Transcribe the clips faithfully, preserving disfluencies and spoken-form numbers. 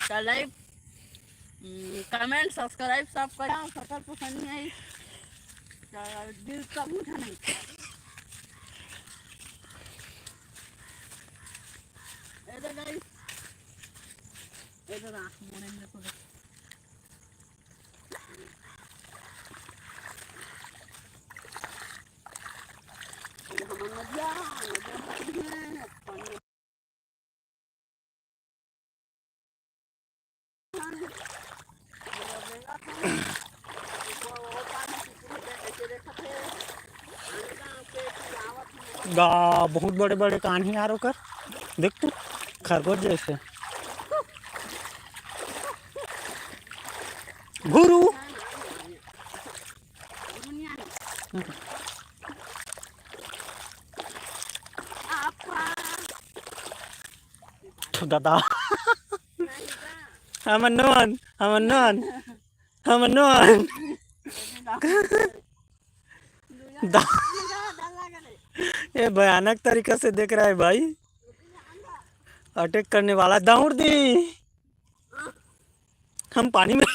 त like, हम्म, comment, subscribe सब कर सकल पसंद नहीं आई। त दिल कबू था नहीं। ए दे guys, ए दे ना, मोड़े में तो ये हमर नदिया, नदिया पानी है, पानी गा, बहुत बड़े बड़े कान हे यार ओकर। देख तू, खरगोश जैसे। घुरू। थु दादा। हमर नोन, हमर नोन, हमर नोन। दा-, ये भयानक तरीका से देख रहा है भाई, अटैक करने वाला। दौड़ दी। हम पानी में।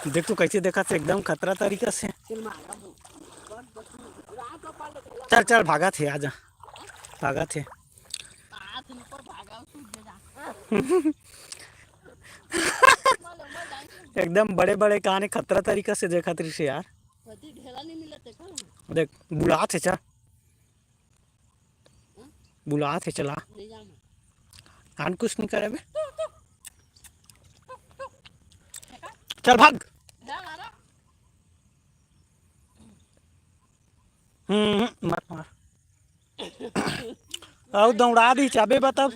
देख तू कैसे देखत हे, एकदम खतरा तरीका से। चल चल, भागत हे, आजा, भागत हे। एकदम बड़े बड़े कान हे, खतरा तरीका से देखत रहिस यार। कति ढेला नहीं मिलत हे का? देख, बुलात हे, चल। हम्म? बुलात हे, चला। ले जा मैं। आन कुछ नहीं करे बे। चल भाग। जा मारा। हम्म, हम्म, मत मार। अउ दौड़ा दी चाबे बा तब।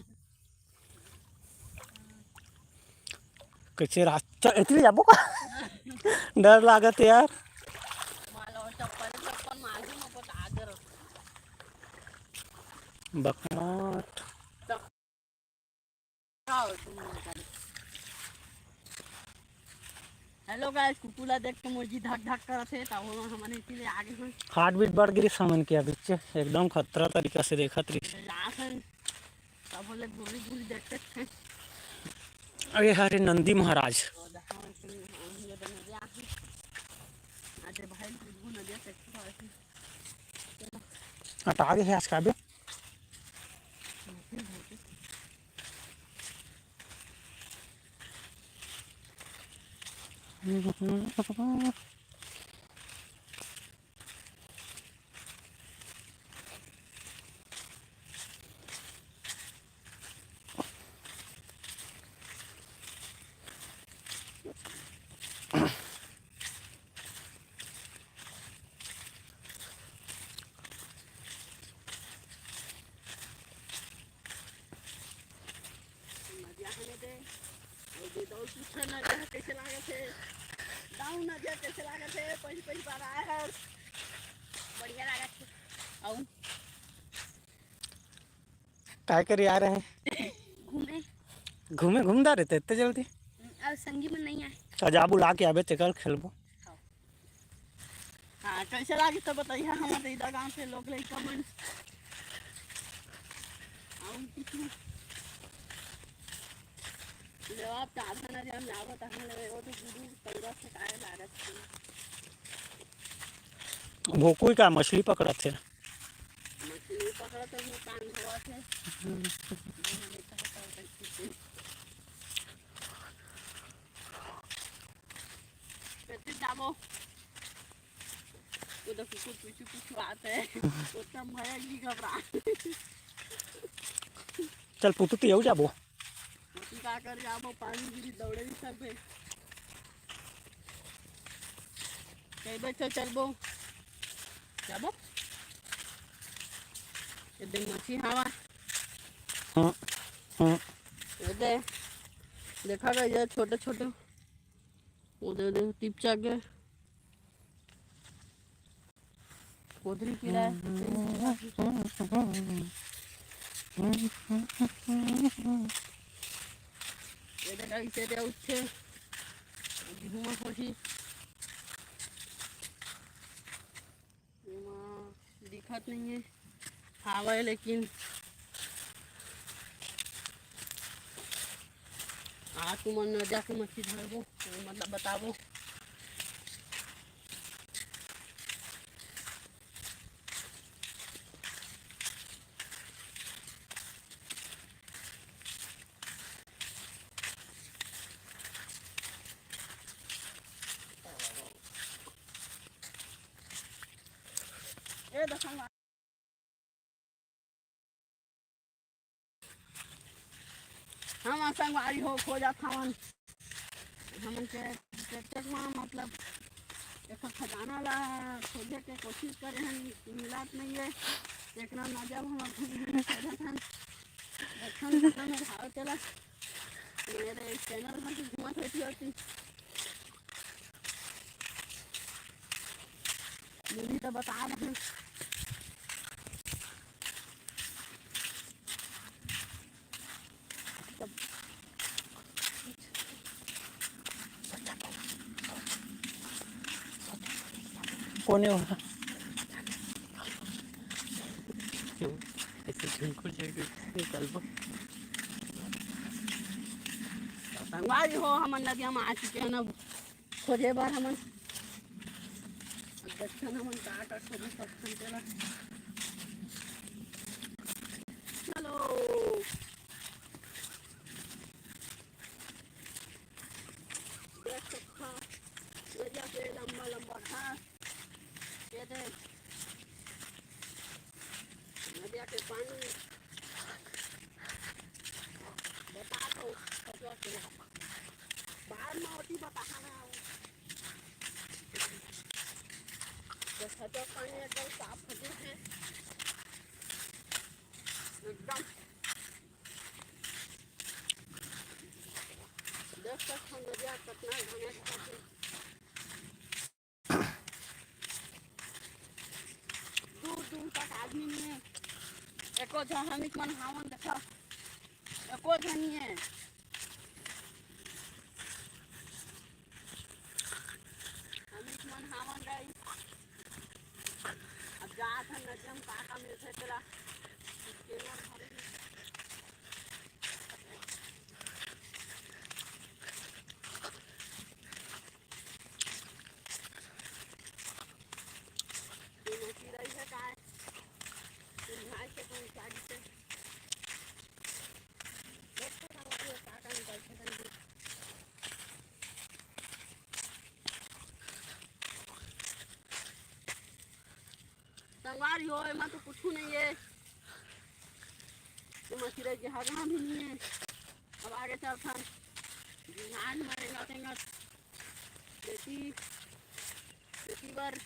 कैसे रास्ता इतनी जाबो का? डर लागत हे यार। बकमाट। Hello guys, कुकुर ला देख के मोर जी धक धक करत हे, त ओमा हमन इसीलिए आगे हन। Heart beat बढ़ गिस हमन के अभी से, एकदम खतरा तरीका से देखत रहिस। जात हन, तब बोले घूरी घूरी देखते थे। अरे हरे नंदी महाराज। अरे भाई, नदिया से हटा गे हे आज का बे। नदिया हने दे। अउ दे दऊ पूछा नदिया कइसे लागत हे? दाऊ नदिया कइसे लागत हे? पहिली पहिली बार आए हस। बढ़िया लागत हे। अउ काय करे आ रहे हैं? घूमे। घूमे घूमदा रहते इतने जल्दी? अउ संगी मन नहीं आए। तो जा बुला के आबे तेकर खेलबो। हाँ, कैसे लागे तो बताइए हमारे इधर गांव से लोग लइका मन। अउ कुछ नहीं। जब आप चार खाना जब जाओ तो हम लोग वो तो गुरु पैदा से काहे लागत है। भोकुई का मछली पकड़त हे। मछली पकड़त हे, मुँह कान धोवत हे। कैसे जाबो? वो तो कुकुर पीछू पीछू आते हैं। वो तो भैया जी घबरा। चल पुटू तो यहू जाबो। अभी का कर जाबो, पानी गिरी दौड़े भी सब है। कई बच्चा चलबो। जाबो। ये दे मछली हवा। हाँ, हाँ। ये दे। देखा गया ये छोटे छोटे। वो दे दे, टिपचा गया। कोदरी कीड़ा है। ये देखा, इसे दे उठे। धुआं होही। ये दिखत नहीं है, हावय लेकिन। आ तुमन नदिया के मछली धरबो, मतलब बताबो। ए दसंग हम संगवारी हो खोजत हवन। हमन के टेक्टर म मतलब एक ठो खजाना ला खोजे के कोशिश करे हन, मिलत नइये। एकरा नजर हमर घूम घूम खोजत हन। देखन कहाँ में भाव चला। मेरे चैनल में तो घूमत होती होती। मिली तो बता रहे। कोने वाला? ऐसे झुनकुर झुनकुर निकलबो। संगवारी हो, हमन नदिया में आ चुके हैं अब खोजे बर हमन। अब देखथन हमन का का खोजे सकथन तेला। चलो। देख सकथव, नदिया के लंबा लंबा घास, ये दे, नदिया के पानी। बता दो, खतवा के नाम। बाहर में होती बताना है। तो खतवा पानी एकदम साफ हो गया है। एकदम। देख सकथव नदिया कितना घना दिखत हे। दूर दूर तक आदमी नइ हे। एको झन हमिक मन हावन देखा, एको झन नइ हे। हमिक मन हावन guys। अब जात हन नदिया म का का मिलथे तेला। संगवारी हो, एमा तो कुछु नइ हे। एमा चिरई के हगना भी नइ हे। अब आगे चलथन। बिहान म रेंगत रेंगत खेती, खेती बर।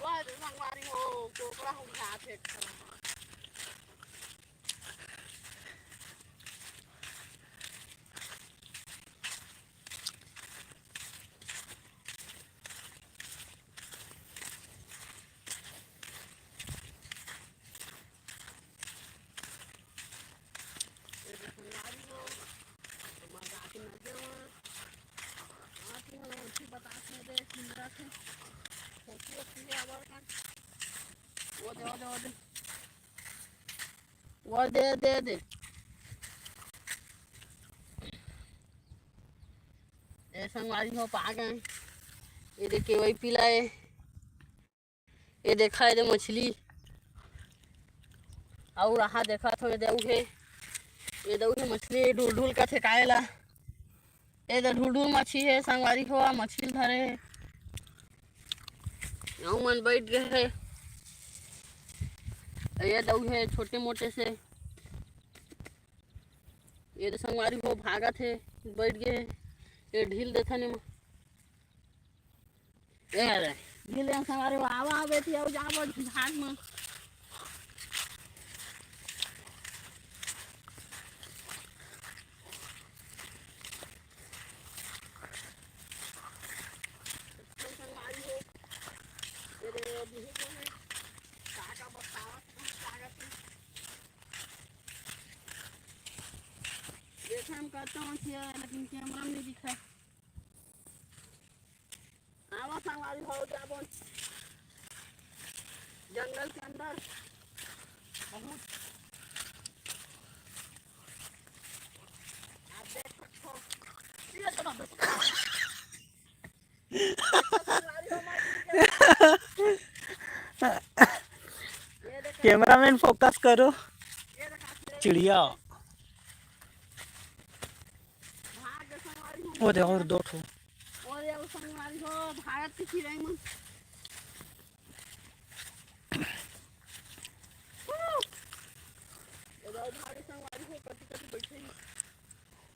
वाह रे संगवारी हो, कोकरा हो गया थे। वो दे, वो दे, वो दे। वो दे, दे, दे। ए संगवारी हो, पा गए। ये देखे, वही पीला है। ये देखा, ये दे मछली। अउ रहा देखा थो, ये दे उहे। ये दे उहे मछली, ढुल ढुल का ठेकाए ला। ये दे ढुल ढुल मछली है, संगवारी हो, मछली धरे है। अउ मन बैठ गए है। ये दे उहे छोटे मोटे से। ये दे संगवारी हो, भागत है, बैठ गए है। ये ढील देखा नहीं। ए रे, ढील संगवारी हो, आवा, आवा बेटी, आवा, जावा भाग में। संगवारी हो, ये दे, बिहू में का का बतावत, का का करता हूँ, लेकिन कैमरा में नहीं दिखा। आवा संगवारी हो, जाबो जंगल के अंदर। बहुत आप देख सकते हो। ये तो बाप रे। संगवारी हो, मार दिया। ये देखो। कैमरामैन फोकस करो। ये देखो। चिड़िया। भाग संगवारी हो। वो देखो, और दो ठो। वो देखो संगवारी हो, भारत की चिड़ै मन। ये देखो, भाग संगवारी हो, कति कति बैठे हे।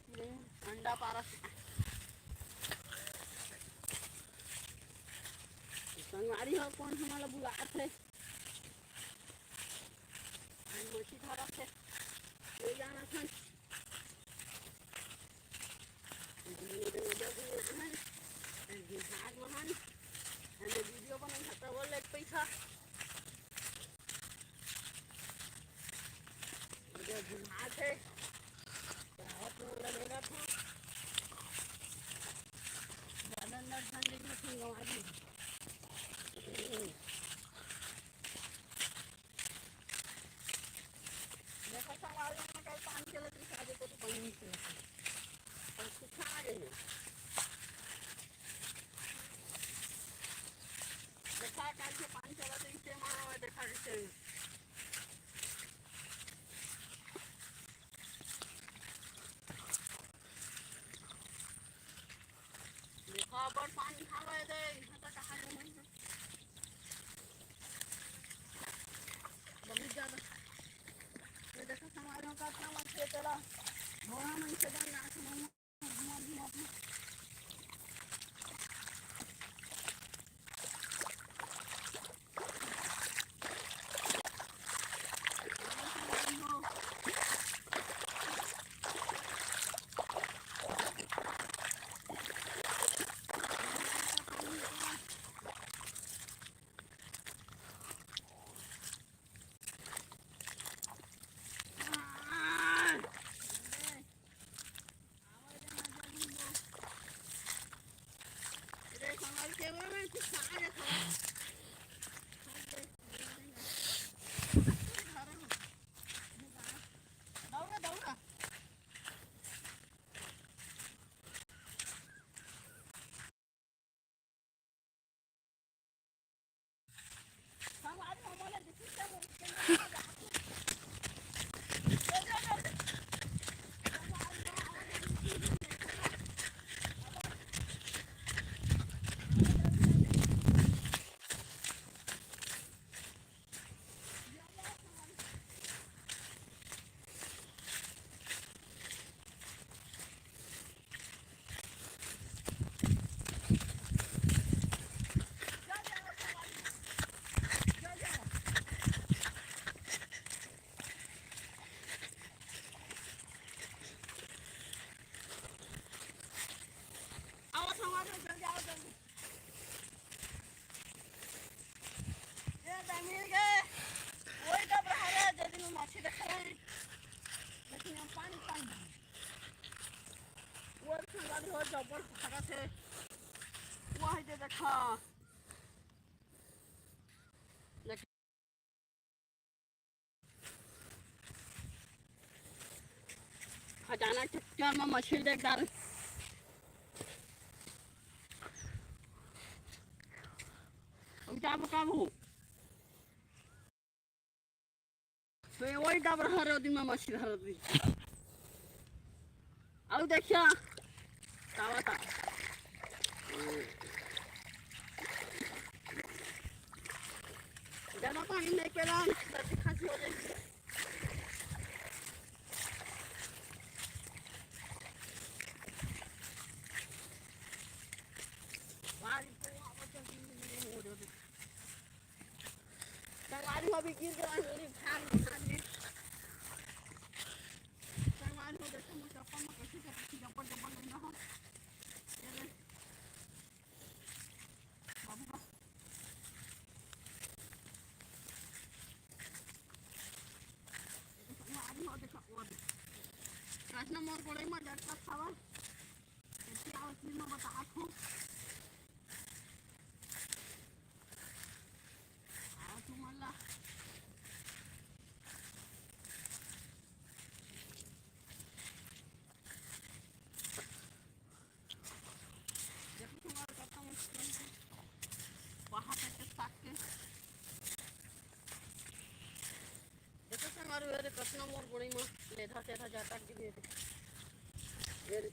चिड़ै मन अंडा पारत हे। संगवारी हो, कोन हमला बुलात हे? आज मछली धरत हे। ले जाना थन। भाग महान। हमने वीडियो बनाई था, तब ले पैसा। ये भाग है। बहुत लोग लगेगा था। ज्यादा अंदर ठंड लेकिन ठंड गवा दी। देखो, संगवारी हो, कल पानी चलत रहिस, आज एको ठो पानी नइ चलत हे। अउ सुखा गे हे। देखा, काल के पानी चलत रहिस, तेमा देखा कइसे। देखा, अब्बड़ पानी हावय दे, इहाँ तक कहाँ ले नहीं है। बहुत ज्यादा। ये देखो, संगवारी हो, कतना मनखे तेला, घोड़ा मनखे बन जात हे, घुमा दिया आपने। आओ, संगवारी हो, जल्दी आओ, जल्दी। ये दे मिल गए। वही डबरा हरे, जे दिन में मछली देखे रहे। लेकिन हम पानी, पानी। वो संगवारी हो, जबर भागत हे। वो है जे देखा। खजाना चक्कर में मछली देख डाल। अब जाबो का बहू? तो ये वही डबरा हरे, ओदिन में मछली धरत रही। अउ देखिया, तावा ता। ज्यादा पानी नहीं पेला, सर्दी खांसी हो जाएगी। बारिश तो यहाँ पर चलती नहीं हो रही। संगवारी हो, अभी गिर गया, मेरी भाग, भाग में। संगवारी हो, देखो, मैं चप्पल में कैसे, कैसे जब्बर, जब्बर लेना हो। ये ले। बाबू का। संगवारी हो, देखो, वो देखो। कतना मोर गोड़ई म डरता खावा। कति आवत हे मैं बतात हूँ। आवा तुमन ला। देखो तुम्हारे कतना मुश्किल से बाहर से साग के। देखो संगवारी हो रे, कतना मोर गोड़ई म लेधा सेधा जाता के रे। ये रे।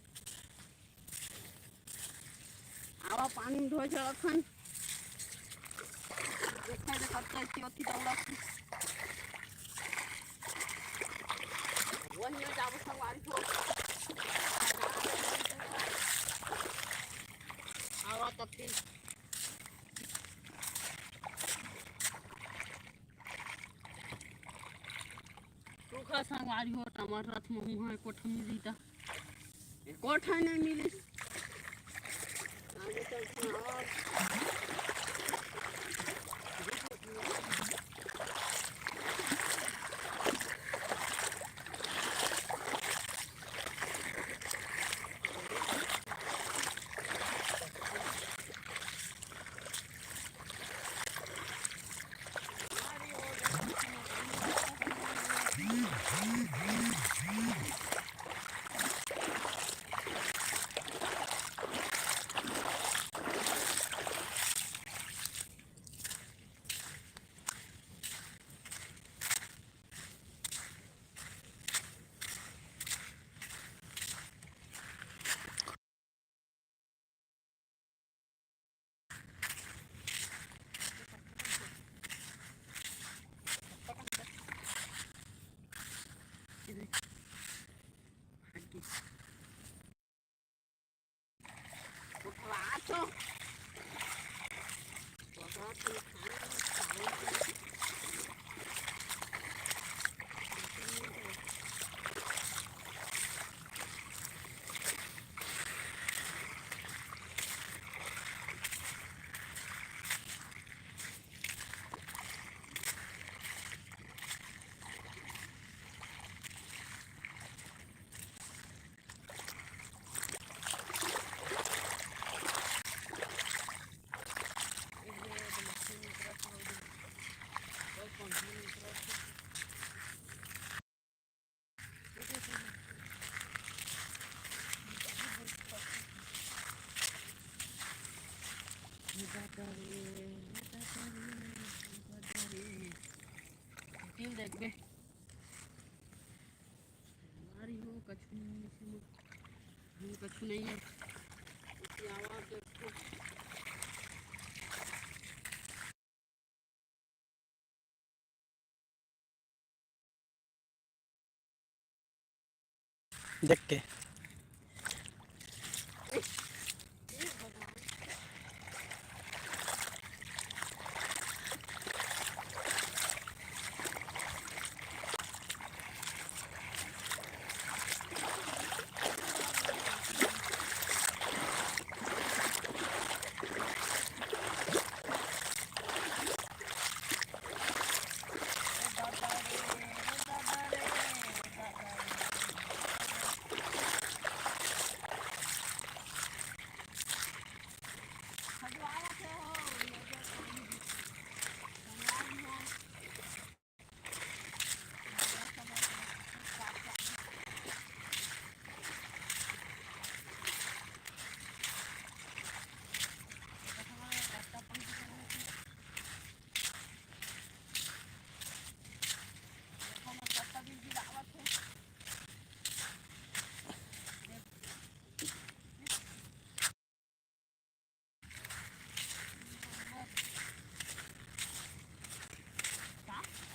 आवा पानी में धोए चलत हन। देखा दे कब तक की होती दौड़ा की। वही में जाबो संगवारी हो। आवा तब फिर। सुखा संगवारी हो, टमाटर अथमहू है, कोठा मिली त। कोठा नहीं मिली। आगे चलते हैं और। तिल देखबे। हमारी हो कछु नहीं है, इसमें कछु नहीं है। इसकी आवाज़ देखो। देख के।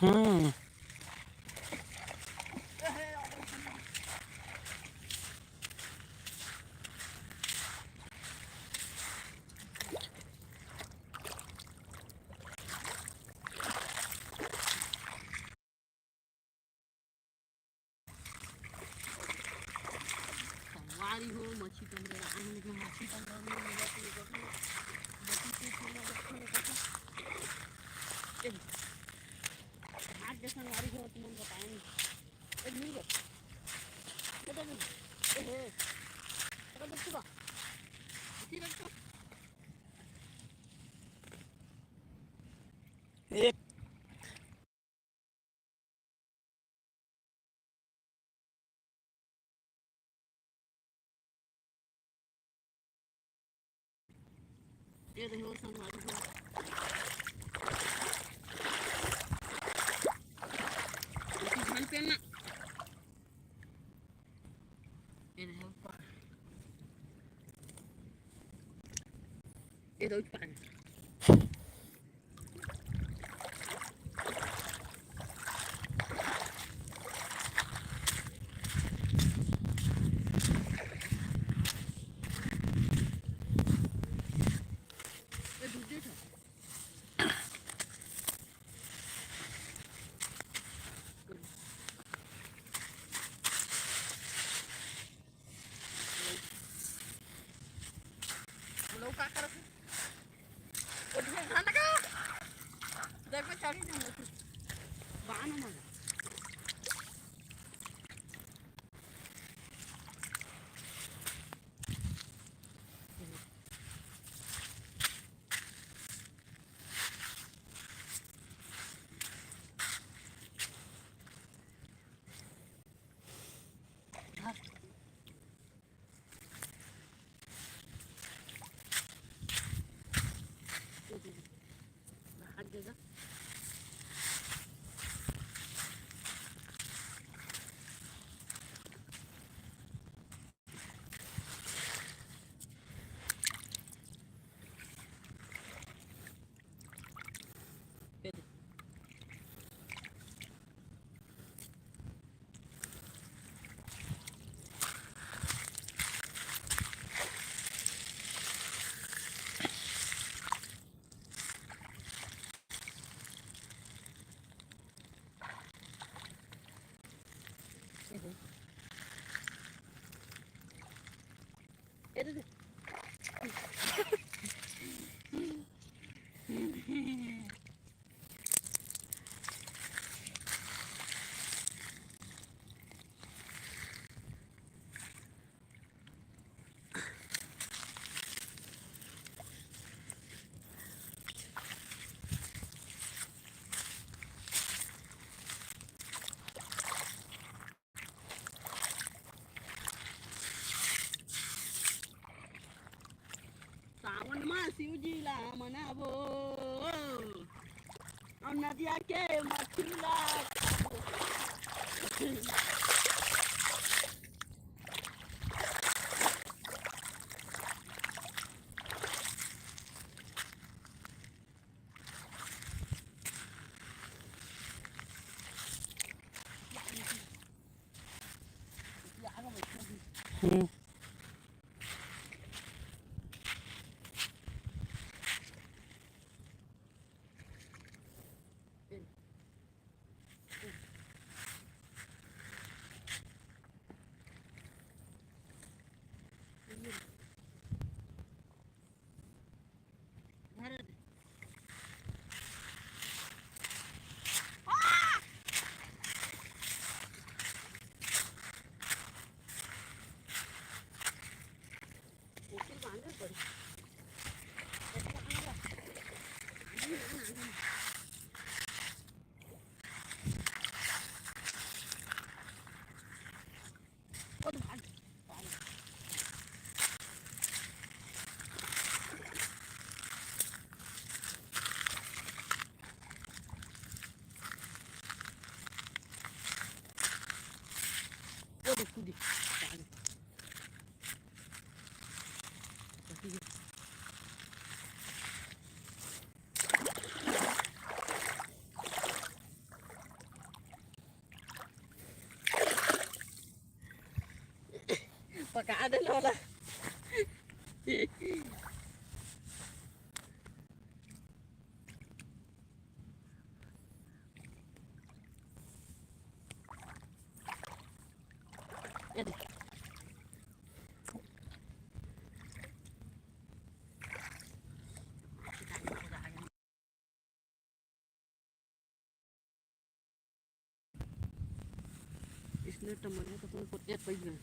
हम्म। संगवारी हो, मछली कमरे रहा है, लेकिन मछली कमरे में मिला तो ये देखो, मछली के खेलना बच्चों ने देखो। ए, आज के संगवारी हो, तुम बताएंगे। ए, मिल गए। ए, देखो। ये देखो संगवारी हो। इसी झन पेलना। ये देखो ऊपर। ये दो पानी। लोग का करत हे? उठ के खाना का? देख में चढ़ी जाऊंगा। बान में। सावन मा शिव जी ला मनाबो, अउ नदिया के मछली ला खाबो। हम्म। पका दे ला ओला। इसने टमाटर तो कोई कोई एक पैसा।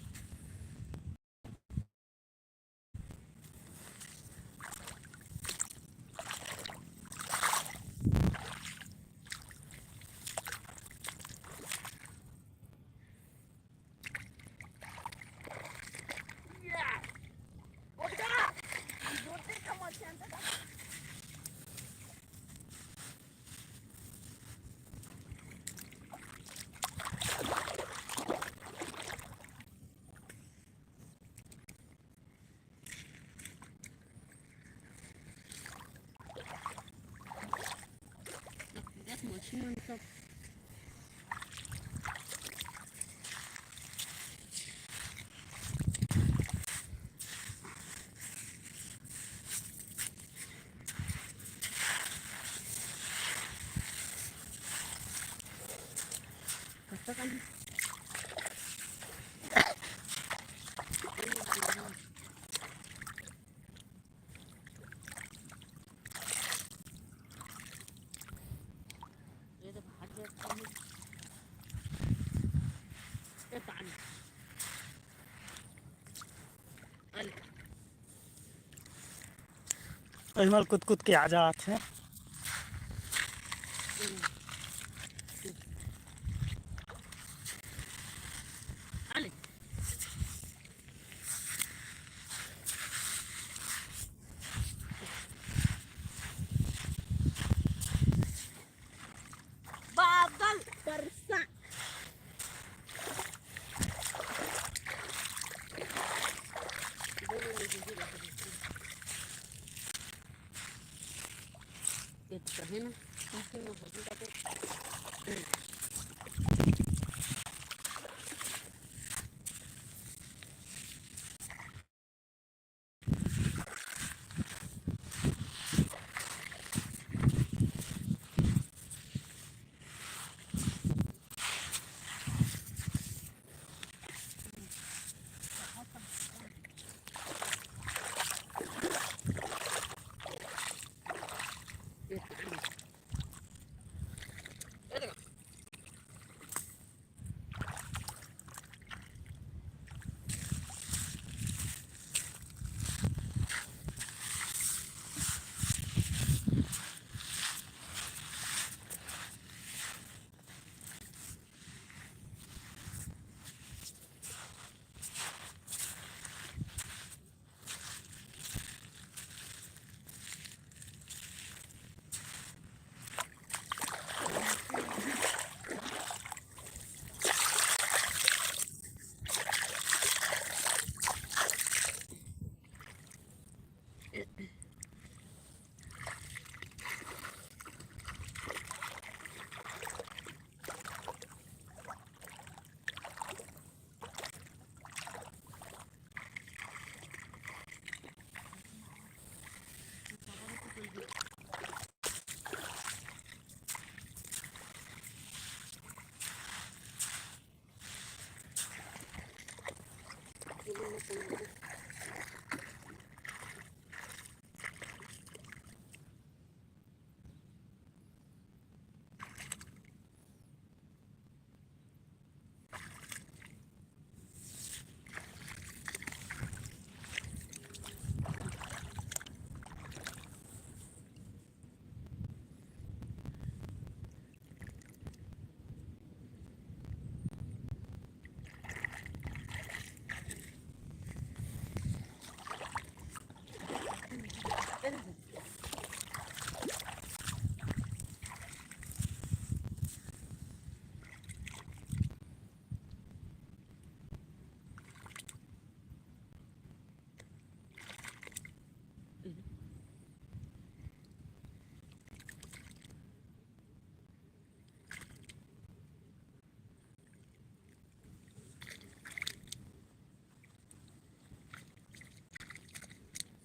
एमन कुदकुद के आ जात हे। बादल बरसा।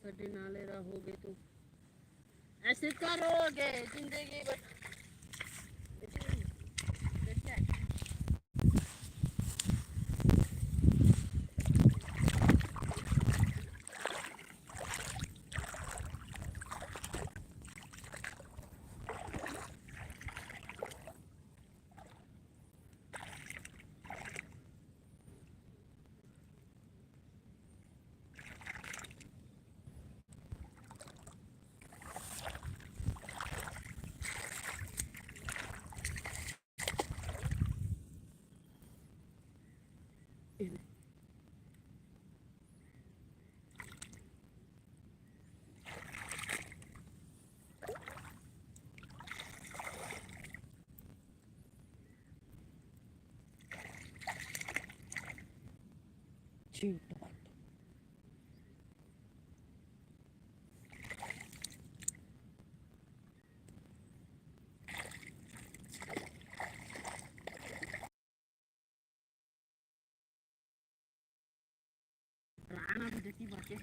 सड्डे नाले रहोगे तो ऐसे करोगे जिंदगी भर। खाना भी देती बाटे।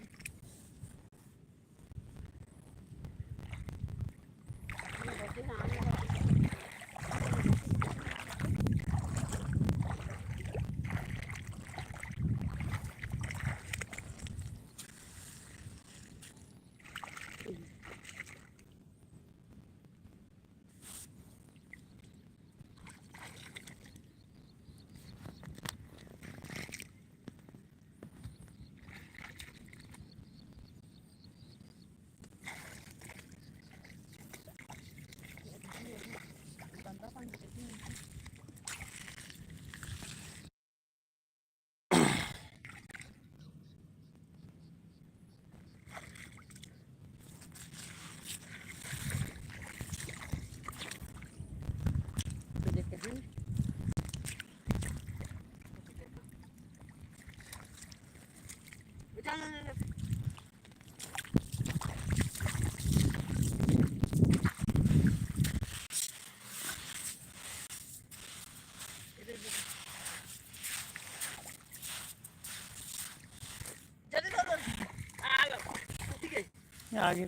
आगे।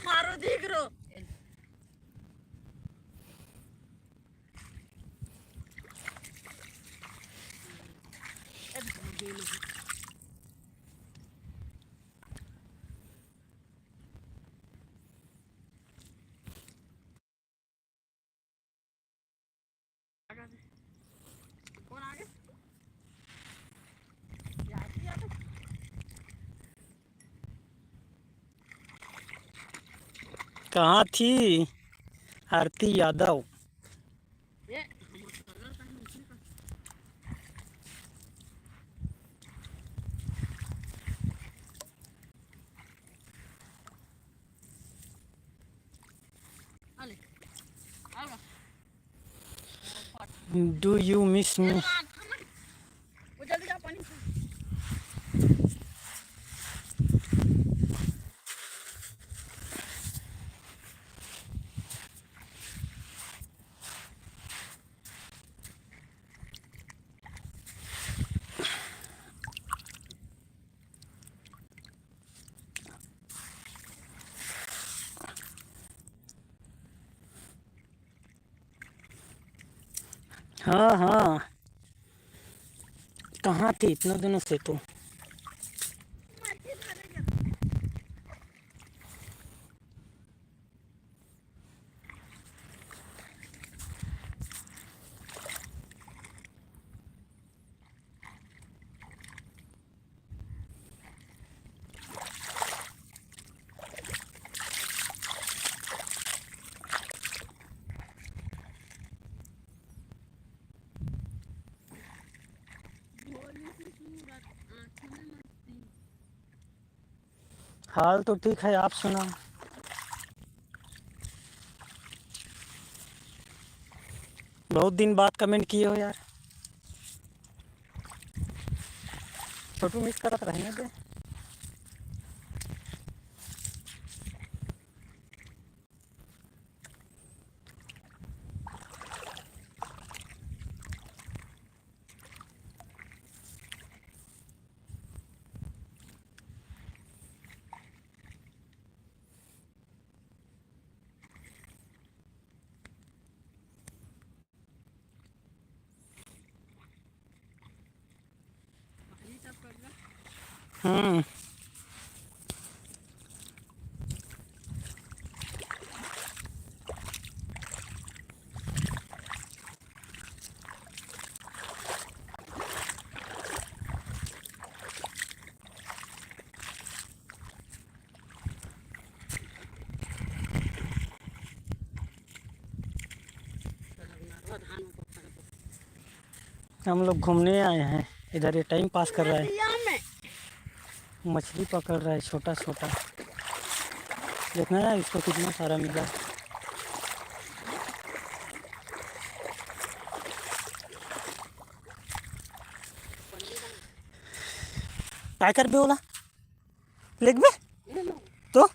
मारो देख रो। कौन आ गए? कहाँ थी Aarti Yadav? Do you miss me? हाँ, हाँ, कहाँ थी इतना दिनों से तू? हाल तो ठीक है, आप सुनाओ। बहुत दिन बाद कमेंट किए हो यार, फोटो मिस करत रहने दे। हम्म। हम लोग घूमने आए हैं इधर, ये टाइम पास कर रहा है, मछली पकड़ रहा है छोटा छोटा। देखना है इसको कितना सारा मिला। काय करबे ओला? लेगबे? तो?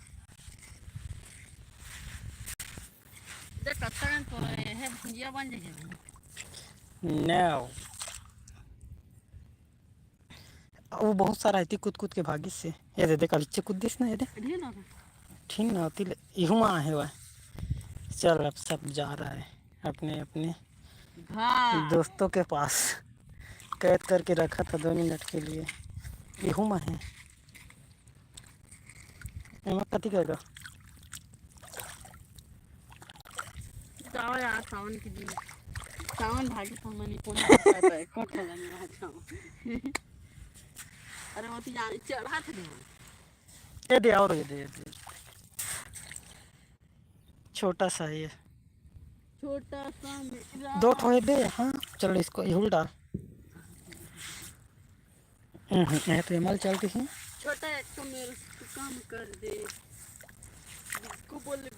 देख, कत्ता कन तोरा ये है, भुंजिया बन जाइए। No। वो बहुत सारा एती कूद कूद के भागिस से। ये दे, देख, नीचे कूद दिस ना, ये दे। ठीक ना होता। ठीक ना होती ले, इहू मा आहे वह। चल, अब सब जा रहा है अपने अपने घर। दोस्तों के पास। कैद करके रखा था दो मिनट के लिए। इहू मा है। एमा कति करेगा? जाओ यार, सावन के दिन, सावन भागे सावन ही कौन करता है, कोठा लगे रहा जाओ। अरे, वो तो जाने चढ़ा था ना। ये दे, और ये दे, ये दे। छोटा सा ये। छोटा सा मेरा। दो ठो है बे, हाँ, चलो इसको इहुल डाल। हम्म, हम्म, ये तो एमल चलती है। छोटा एक तो मेरे से काम कर दे। इसको बोल भी।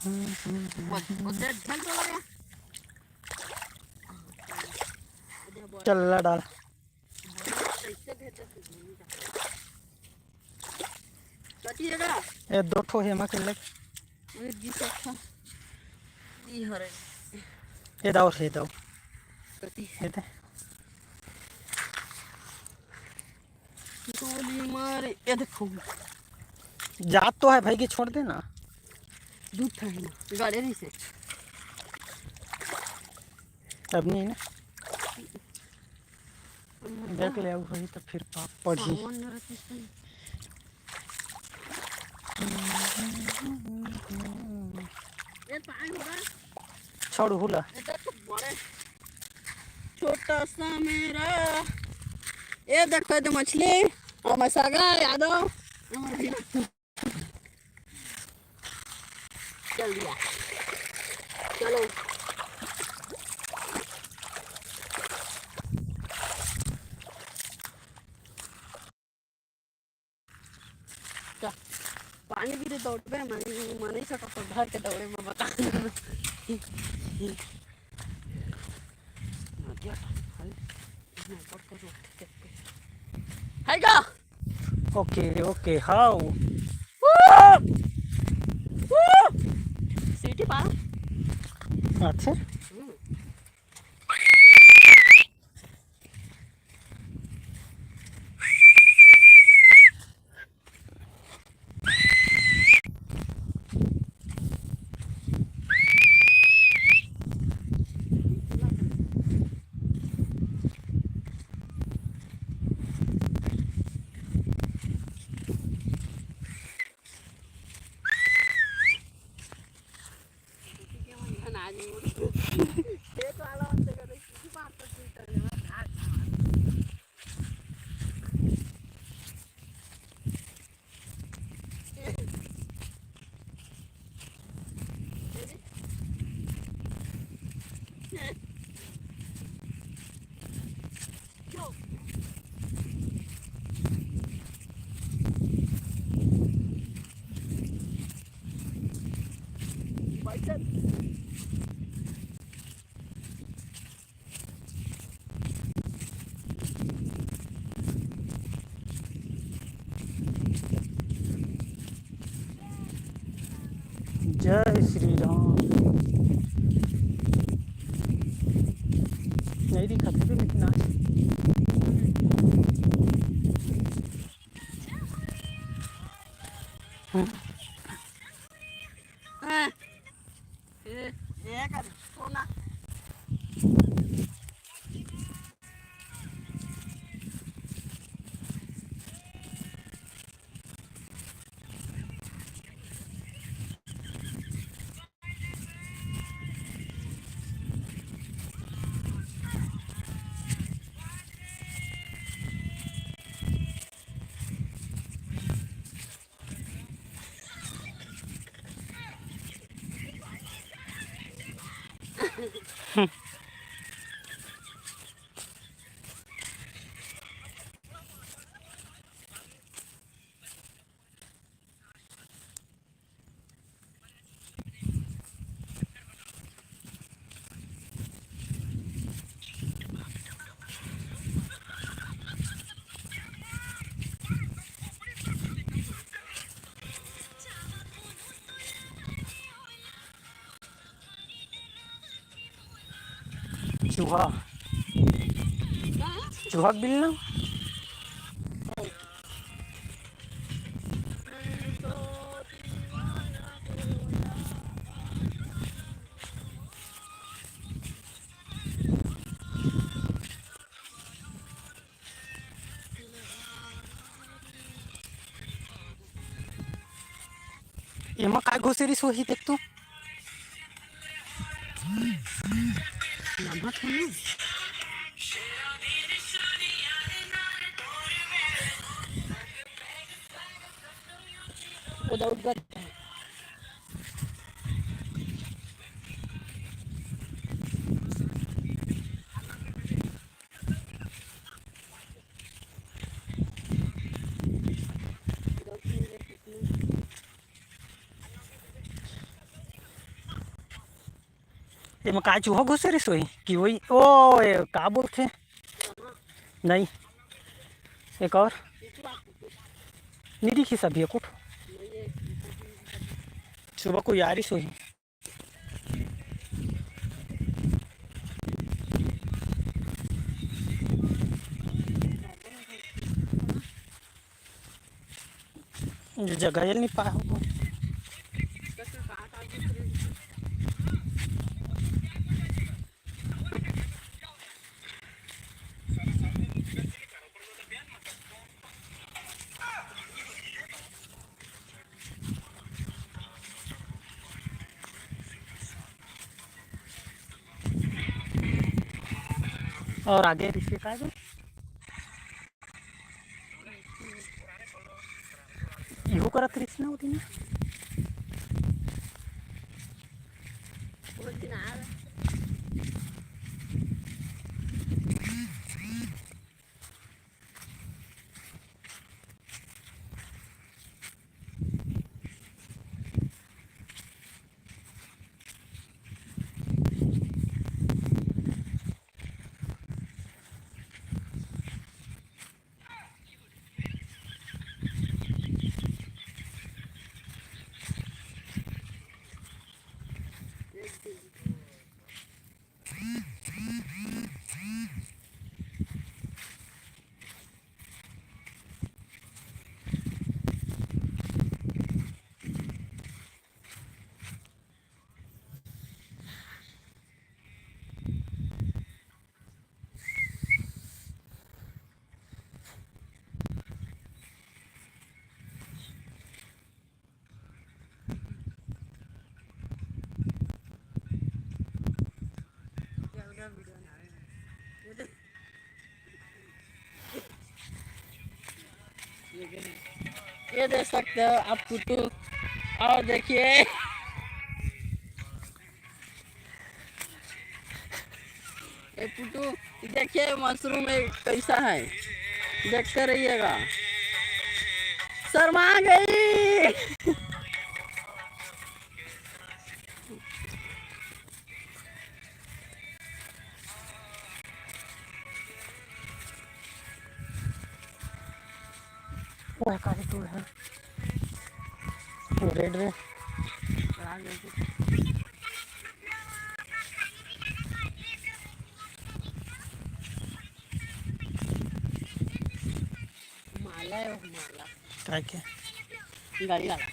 हम्म, हम्म, हम्म। वो, वो दे, ढल तो लगा। चल ला डाल। कति जगह? ए, दो ठो हे, एमा के ले। ए, जी, अच्छा। ई हरे। ए दाओ, हे दाओ। कति? हे दे। गोली मारे, ए देखो। जात तो है भाई, के छोड़ दे ना। दूध था ही ना, गाड़े नहीं से। अब नहीं ना। देख ले, आऊ होही तो फिर पाप पड़ही। सामान न रखे से। ये पानी होगा? छोड़ हुला। ये तो बड़े। छोटा सा मेरा। ये देखो, ये तो मछली। और मसागा यादव। चल दिया। चलो। चल। पानी गिरे तो उठबे, मन, मन नहीं सकत तो घर के दौड़े में बता। नदिया, हाय, मैं पक्का रोक के चलते। हाय का? ओके, ओके, हाउ। सीटी पा। अच्छा। हम्म। जय श्री राम। नहीं दिखा थे लेकिन आज। हाँ। हाँ। ए, ए कर, सोना। चूहा, चूहा के बिल ना। एमा काय घुसेरिस होही, देख तो। नमक है ना? वो दौड़ कर एमा का चूहा घुसेरिस होही कि वही? ओ, ए, का बोलथे? नहीं, एक और नहीं दिखिस अभी कुछ। सुबह को यारिस होही। जगह ये नहीं पाए हो। और आगे रिश्ते का है? इहू करत रहिस ना वो दिन। ये देख सकते हो आप टूटू, और देखिए ये टूटू, देखिए मशरूम में कैसा है, देखते रहिएगा। शर्मा गई। वो है, काफी दूर है। वो रेड में। माला है वो, माला। काय के? गाड़ी वाला।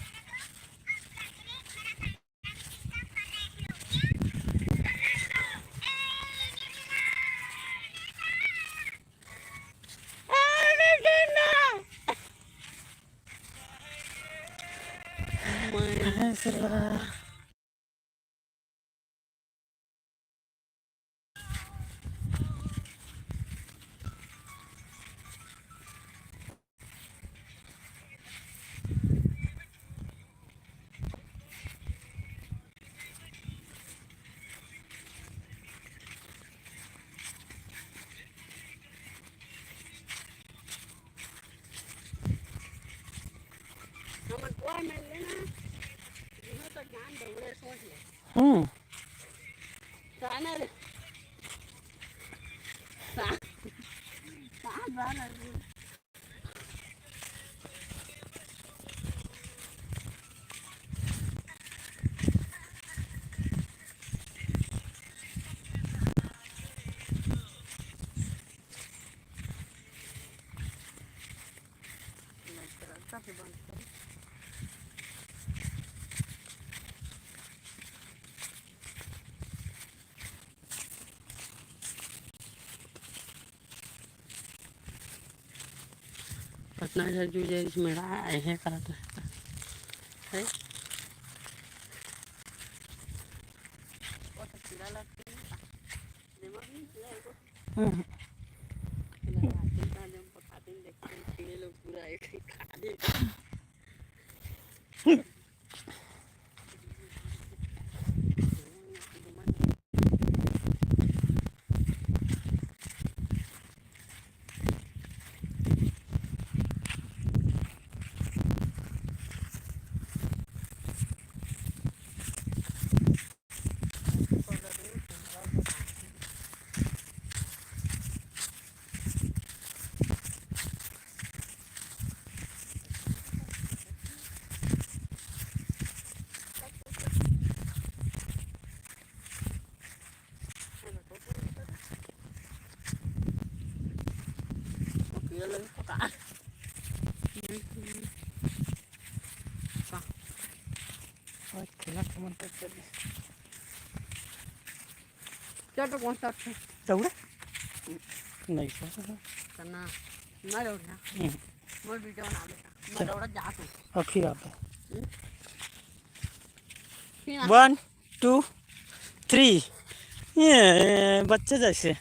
हम्म। कतना झन जुझे इसमें आए हे करत हे। हम्म। चल तो कौन सा अच्छा? दौड़ा? नहीं, सर। करना। मैं दौड़ना। हम्म। मोर वीडियो बना बेटा। मैं चल। दौड़ा जा तू। अब फिर आता। हम्म? फिर आ। One, two, three। ये बच्चे जैसे।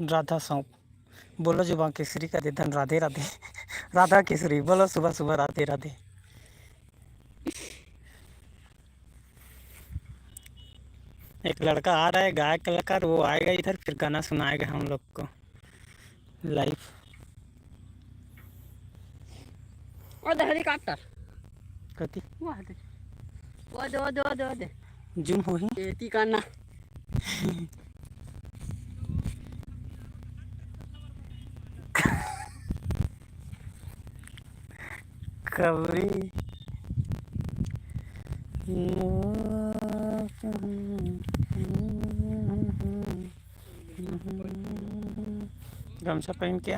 राधा सौंप, बोलो जुबान केसरी का दे धन, राधे राधे। राधा केसरी, बोलो सुबह सुबह राधे राधे। एक लड़का आ रहा है, गायक कलाकार, वो आएगा इधर, फिर गाना सुनाएगा हम लोग को लाइव। ओ दे हेलीकॉप्टर। कति? वो दे, वो दे, वो दे, वो दे। जूम होही? एती करना। खबरी। गमछा पहन के।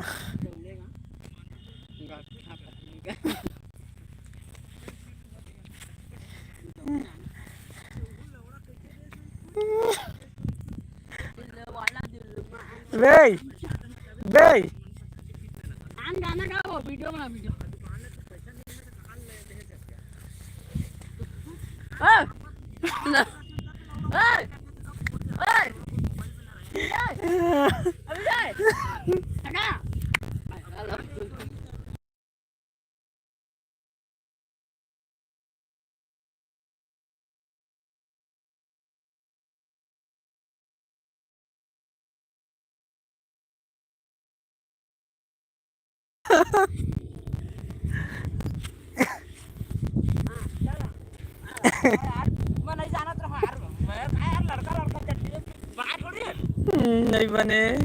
बे, बे। आन गाना गाओ, वीडियो बना, वीडियो। ओ! ना। ओए! ओए! अभी जाए। हटा। नहीं बने।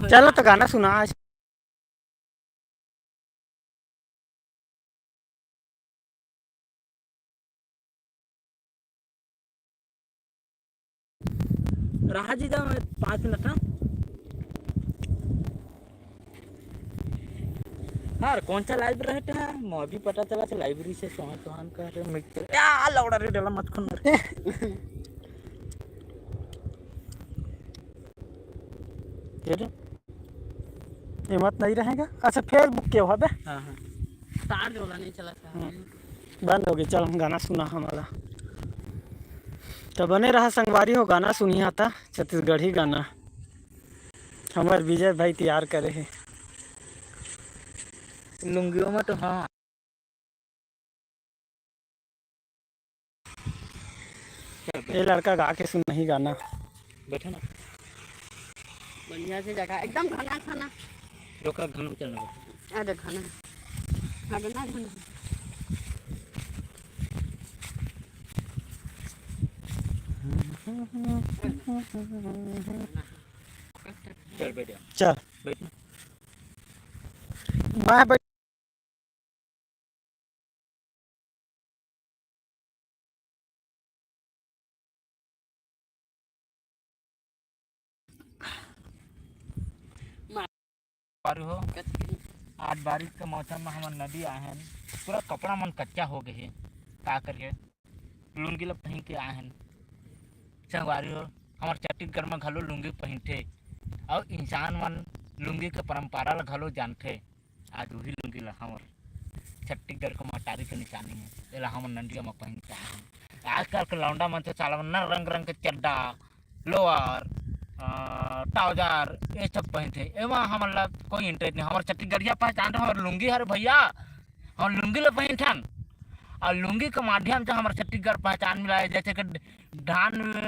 चलो तो गाना सुना। रहा जी, पाँच मिनट, हाँ। यार, कौन सा लाइव रहते हैं? मैं अभी पता चला से लाइब्रेरी से सोहन सोहन कह रहे मिक्सचर। या, लौड़ा रे, डला मत खुन रे। ये जो हिम्मत नहीं रहेगा। अच्छा, Facebook के हो बे? हाँ, हाँ। चार्ज वाला नहीं चला था। हम्म। बंद हो गई। चल, हम गाना सुना हमारा। तो बने रहा संगवारी हो, गाना सुनिया था छत्तीसगढ़ी गाना। हमार विजय भाई तैयार करे है। लुंगियों में तो हाँ। ये लड़का गा के सुनाही गाना। बैठे ना। बढ़िया से जगह, एकदम घना घना। रोका, घन चलना बैठे। अरे घना। घना घना। चल बैठ जा। चल। बैठ। मैं बैठ बारू हो। आज बारिश के मौसम में हमर नदी आए हन, पूरा कपड़ा मन कच्चा हो गए हे। का करिए, लुंगी ल पहिन के आए हन। संगवारी हो, हमर छत्तीसगढ़ में घलो लुंगी पहिनथे, अउ इंसान मन लुंगी के परंपरा ल घलो जानथे। आज वही लुंगी ला हमर छत्तीसगढ़ के महतारी के निशानी है। एला हमर नंदिया म पहिन के आए हन। आजकल के लौंडा मन तो साला मन ना रंग रंग के चड्डा, लोअर, अ, ट्राउजर, ये सब पहिनथे। एमा हमन ला कोई इंटरेस्ट नहीं। हमर छत्तीसगढ़िया पहचान तो हमर लुंगी हरे भैया। हमर लुंगी ला पहिनथन। अउ लुंगी के माध्यम से हमर छत्तीसगढ़ पहचान मिला है। जैसे कि धान, अ,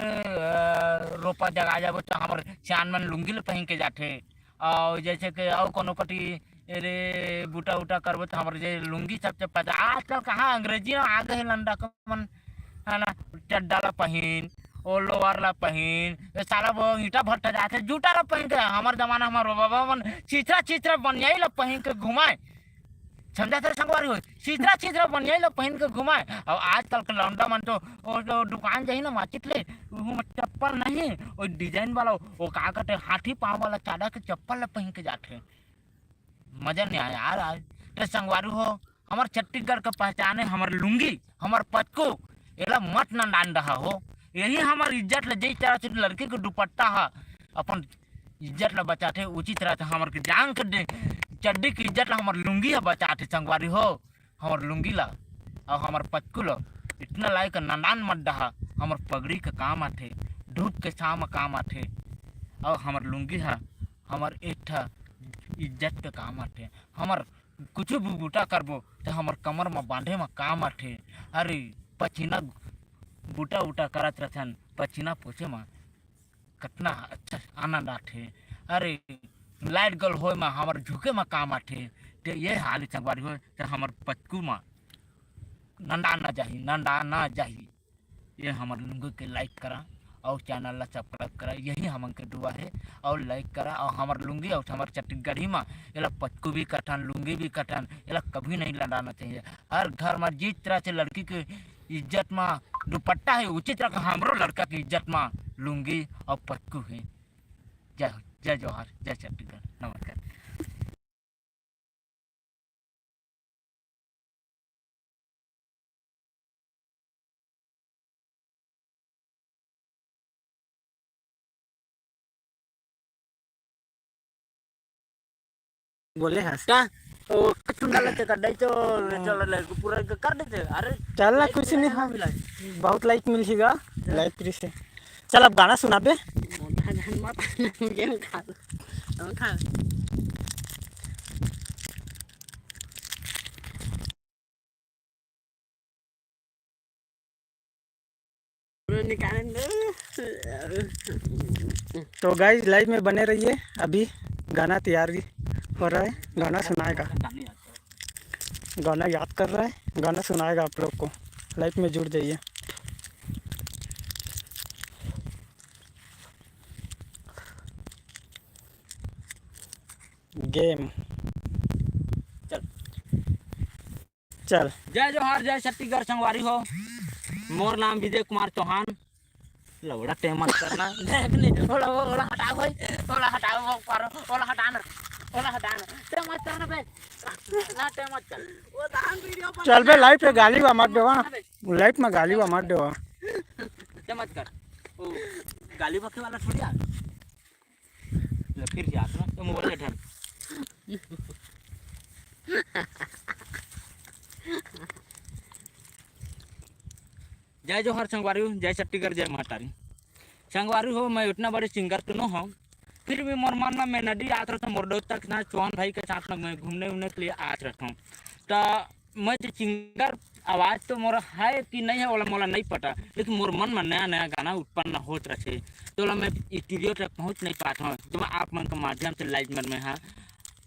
रोपा जगा जाबो तो हमर सियान मन लुंगी ला पहिन के जाथे। अउ जैसे कि अउ कोनो कति रे बूटा उटा करबो त हमर जे लुंगी सब चप्पा जा। आजकल कहाँ अंग्रेजी में आ गए लंडा के मन, है ना, चड्डा ला पहिन, ओ लोअर ला पहिन, ये साला वो ईंटा भट्ठा जाथे, जूता ला पहिन के। हमर जमाना हमर बाबा मन छिछरा छिछरा बनियाई ला पहिन के घुमाए, समझा थे संगवारी हो, छिछरा छिछरा बनियाई ला पहिन के घुमाए। अब आजकल के लौंडा मन तो, ओ, ओ दुकान जाही ना मार्केट ले, उहू में चप्पल नहीं, ओ डिजाइन वाला, ओ का कहते, हाथी पाँव वाला चादा के चप्पल ला पहिन के जाथे। मजा नहीं आया यार आज। तो संगवारी हो, हमर छत्तीसगढ़ के पहचान है हमर लुंगी, हमर पचको, एला मत नंदान रहा हो। यही हमर इज्जत ला, जई तरह से लड़की के दुपट्टा हा अपन इज्जत ला बचाथे, उचित रहथे। हमर के जान के दे, चड्डी के इज्जत ला हमर लुंगी ह बचाथे संगवारी हो। हमर लुंगी ला अउ हमर पचकू ला इतना लाइक नंदान मत डहा। हमर पगड़ी के काम आथे, धूप के छाँव म काम आथे। अउ हमर लुंगी ह हमर एक ठा इज्जत के काम आथे। हमर कुछु भी बूता करबो त हमर कमर म बांधे म काम आथे। अरे पछीना बूता उता करत रथन, पछीना पोछे म कतना अच्छा आनंद आथे। अरे लाइट गल होए म हमर झुके म काम आथे। ते ये हाल संगवारी हो त हमर पचकू म नंदा न जाही, नंदा न जाही। ये हमर लुंगी के लाइक करा अउ चैनल ला सब्सक्राइब करा, यही हमन के दुआ हे। अउ लाइक करा अउ हमर लुंगी अउ हमर छत्तीसगढ़ी म एला पचकू भी कथन, लुंगी भी कथन, एला कभी नहीं लड़ाना चाहिए। हर घर म जिस तरह से लड़की के इज्जत म दुपट्टा हे, उचित तरह हमरो लड़का के इज्जत म लुंगी अउ पचकू हे। जय हो, जय जोहार, जय छत्तीसगढ़, नमस्कार। बोले हस का? ओ चुंदा ला चकर दई तो चल ले पूरा कर देते। अरे चल ना, कुछ नहीं। हाँ, बहुत लाइक मिल सीगा। लाइक फिर से। चल अब गाना सुना बे। मत गेम खा। हम खा। तो गाइस लाइव में बने रहिए, अभी गाना तैयारी हो रहा है, गाना सुनाएगा, गाना याद कर रहा है, गाना सुनाएगा आप लोग को। लाइव में जुड़ जाइए। गेम। चल। चल। जय जोहार, जय छत्तीसगढ़ संगवारी हो। मोर नाम विजय कुमार चौहान। लौड़ा ते मत करना। देख नहीं, ओला, ओला हटाओ भाई, ओला हटाओ, वो पारो, ओला हटाना, ओला हटाना। ते मत करना बे। ना ते मत कर। वो धान वीडियो पर चल बे, लाइव पे गाली बा मत देवा। लाइव में गाली बा मत देवा। ते मत कर। वो गाली बके वाला थोड़ी आ। ले फिर से आता ना, तो मोबाइल का ध्यान। जय जोहार संगवारी हो, जय छत्तीसगढ़, जय महतारी। संगवारी हो, मैं उतना बड़े सिंगर तो नो हूँ, फिर भी मोर मन में मेलोडी आत रहता, मोर दोस्त के साथ, चौहान भाई के साथ में मैं घूमने उमने के लिए आत रहता हूँ। तो मैं तो सिंगर आवाज़ तो मोर है कि नहीं है, ओला मोला नहीं पता, लेकिन मोर मन में नया नया गाना उत्पन्न होत रथे, तो ओला मैं स्टूडियो तक पहुँच नहीं पात हूँ, तो मैं आप मन के माध्यम से लाइव मन में हाँ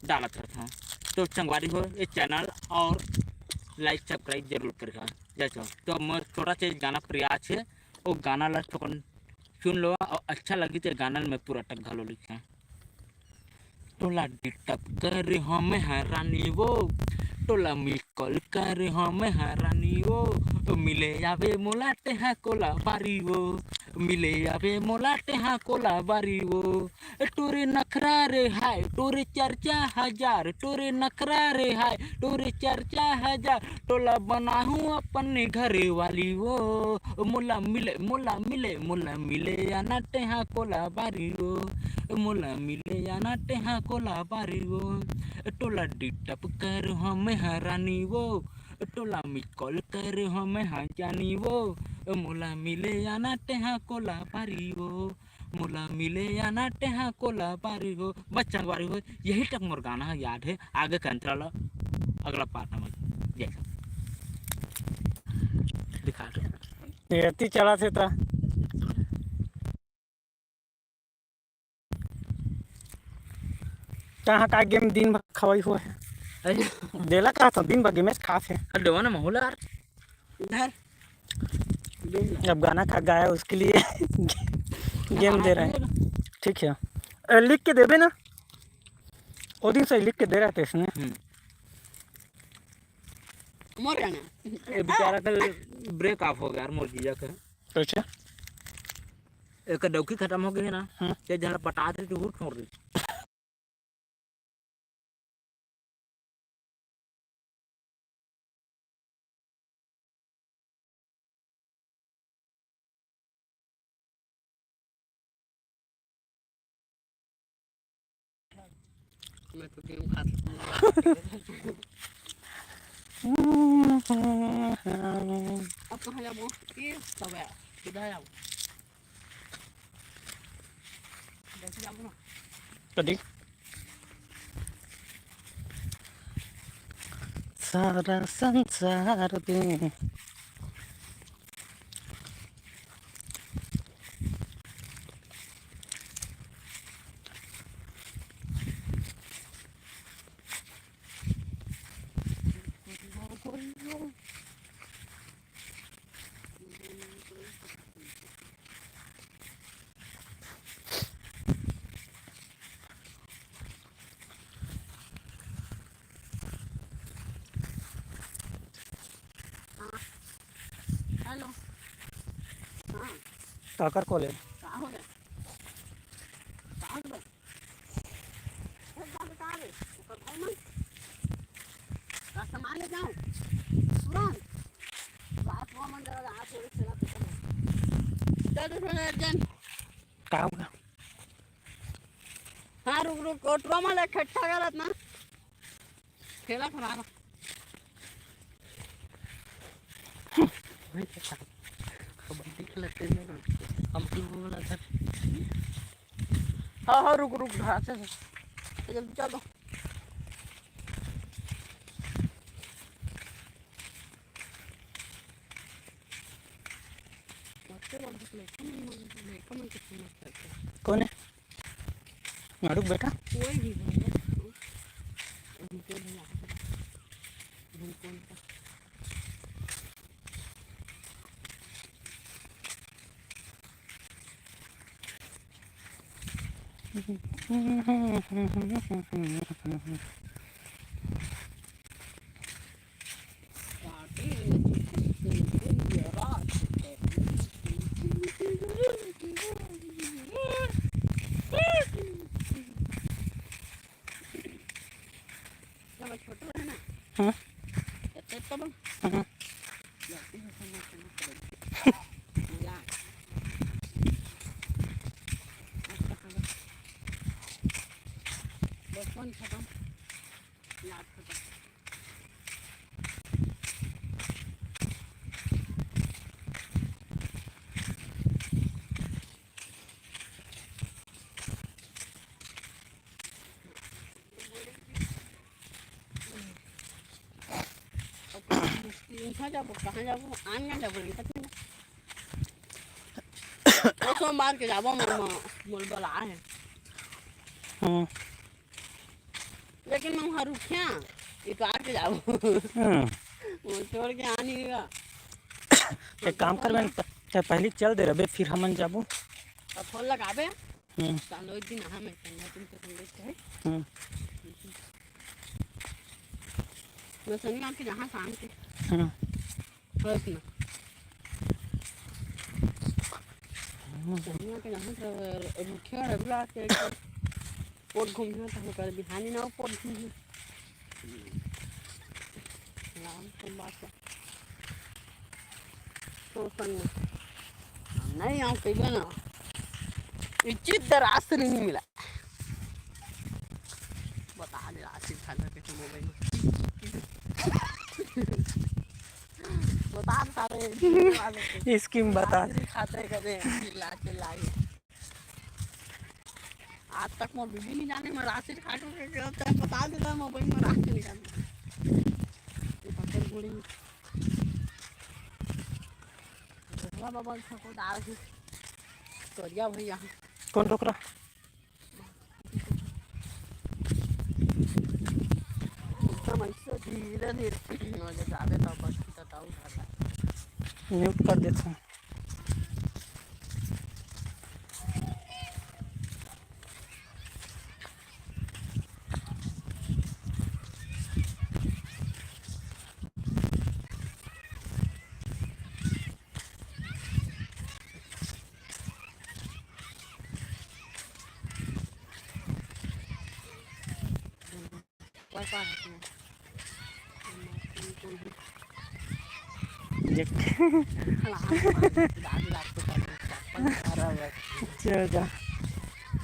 डालत रहत हूँ। तो संगवारी हो, ये चैनल और लाइक सब्सक्राइब जरूर करिहा। जय छो। तो मोर छोटा से गाना प्रयास है, वो गाना ला थोकन सुन लो और अच्छा लगी तो गाना में पूरा तक घलो लिखे। टोला डिस्टर्ब कर हमें हरानी वो, टोला मिस कॉल कर हमें हरानी वो, ओ मिले आवे मोला टेहा कोला बारी वो, मिले आवे मोला टेहा कोला बारी वो। टोरे नखरा रे हाय, टोरे चर्चा हजार, टोरे नखरा रे हाय, टोरे चर्चा हजार, टोला बनाहूँ अपन घरे वाली वो। मोला मिले, मोला मिले, मोला मिले आना टेहा कोला बारी वो। मोला मिले आना टेहा कोला बारी वो। टोला डिस्टर्ब कर हमें हरानी वो, टोला मिस कॉल कर हमें हाँ जानी वो। मोला मिले आना टेहा कोला बारी वो, मोला मिले आना टेहा कोला बारी हो। बस संगवारी हो, यही तक मोर गाना है, याद है। आगे का अंतरा ला अगला पार्ट में जैसा दिखा दो। एती चला थे ता। कहाँ का गेम दिन भर खवाई हुआ है। अरे। देला का तो दिन भर गेमेस खात है। अरे देवा ना माहौल यार। इधर। अब गाना का गाया उसके लिए गेम दे रहे हैं। ठीक है। ए, लिख के देबे ना। वो दिन से लिख के दे रहे थे इसने। हम्म। मोर गाना। ए बेचारा कल ब्रेक ऑफ हो गया यार, मोर जीजा का। अच्छा। एक डौकी खत्म हो गई है ना, हम्म। ये जहाँ पटा दे तो वो छोड़ दे। मैं तो गेहूं खात हूं। अब कहाँ जाबो? ये सब है, इधर जाओ। कदी? सारा संसार दे। हेलो। हाँ। काकर कॉल है? का हो गया? का हो गया? एक बार बता दे, ओकर भाई मन का सामान ले जाओ। तुरंत। रात को मन जरा आज से चला तो चलो। चल, चल, अर्जन। का हुआ? हाँ, रुक, रुक, ओ ट्रॉमा ले खट्टा गलत ना। खेला खराब। कबड्डी खेलते हैं ना। हम लोग वाला था। हाँ, हाँ, रुक, रुक, हाँ, चल, चल। जल्दी चलो। कौन है? नाड़ू बेटा? कोई भी हो। उनके भी यहाँ पे। उनको उनका। जब छोटो रहे ना, हाँ। तब, तब हाँ। लड़की से समझ के मत करो। मजाक। अब कहाँ गए? बचपन खत्म, याद खत्म। कहाँ जाबो, कहाँ जाबो? आन ना जाबो, नहीं पता ना। वो सोमवार के जाबो, मोर, मोर, मोर बला है। हाँ। लेकिन मैं वहाँ रुकिया, इतवार के जाबो। हाँ। वो छोड़ के आनी होगा। एक काम करबे न, त-, तैं पहली चल दे रबे, फिर हमन जाबो। अब फोन लगाबे। हम्म। सालो एक दिन आहा मैं, संगत तुम तो संगत है। हम्म। मैं शनिवार के जहाँ शाम के। हम्म। बस ना। हम्म। शनिवार के जहाँ से रुकिया रविवार के पोट घूमिया तो हम कर बिहानी ना पोट घूमिया। राम को बात है। तो संग नहीं आऊँ कहिबे ना। इज्जत दराज से नहीं मिला। बता दे राशि खाता के तो मोबाइल में। बता दे सारे वाले को। स्कीम बता दे। राशि खाता करे चिल्ला चिल्ला के। आज तक मोर बीबी नहीं जाने मैं राशि खाटू के गयो तो बता देता मोबाइल में राशि निकाल। ये पकड़ घोड़ी। भोला बाबा को दाल की तोरिया भैया। कौन टोकरा? एकदम ऐसे धीरे धीरे। मजा जावे तो बस की तो उठा। म्यूट कर देता हूँ। देख। चल जा।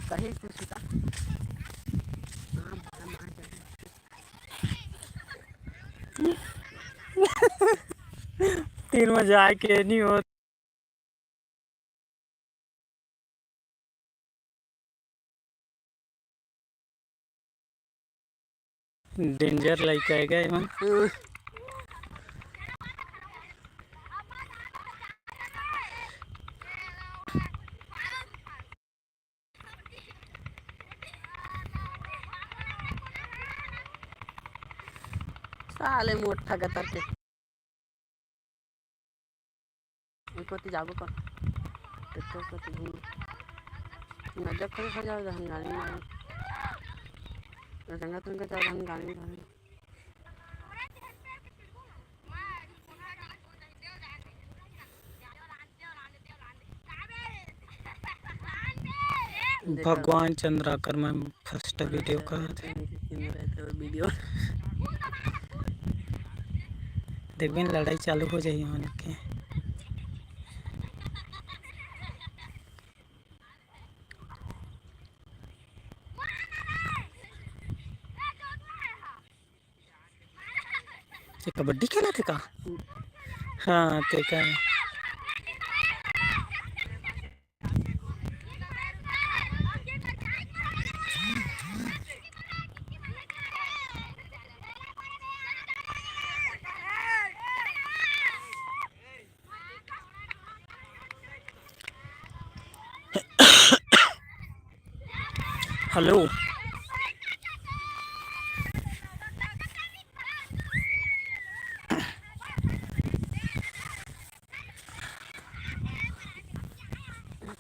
कहीं कुछ का। हाँ, भाड़ा मार तीर में जाए के नहीं होत। डेंजर लइका हे गा एमन। हम्म। साले मोटा गतर के। एक बार जाबो का? ट्रैक्टर से तो घूम। नजर खड़े खा जाओ, हम गाड़ी मारो। रंगा तुमको जाओ, हम गाड़ी मारो। भगवान चंद्राकर, मैं फर्स्ट वीडियो का वीडियो। देखबे न, लड़ाई चालू हो जाही हमन के। ये कबड्डी खेलत हे का? हाँ, ते का। हेलो।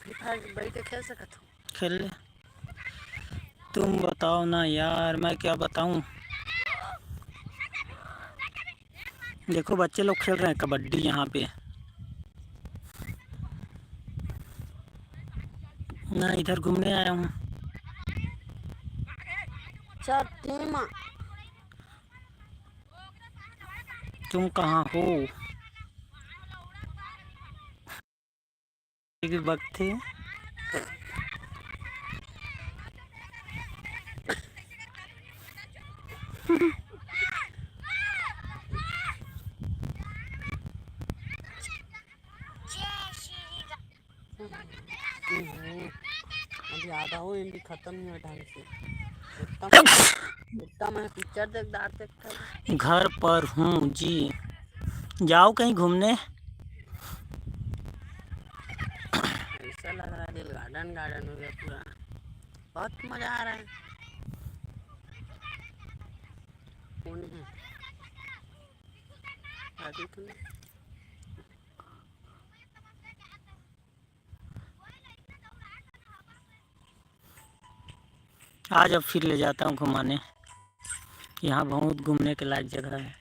फ्री फायर बैठ के खेल सकत हो? खेल ले। तुम बताओ ना यार, मैं क्या बताऊं। देखो, बच्चे लोग खेल रहे हैं कबड्डी यहाँ पे। मैं इधर घूमने आया हूँ। अच्छा, टीम। तुम कहाँ हो? एक वक्त थे। अभी आधा हो एमबी खत्म नहीं हो ढंग से। इतना, इतना मैं पिक्चर देख डाल सकता हूँ। घर पर हूँ जी, जाओ कहीं घूमने। ऐसा लग रहा है दिल गार्डन गार्डन हो गया पूरा। बहुत मजा आ रहा है। कौन है? आदि तो नहीं। आज अब फिर ले जाता हूँ घुमाने। यहाँ बहुत घूमने के लायक जगह है।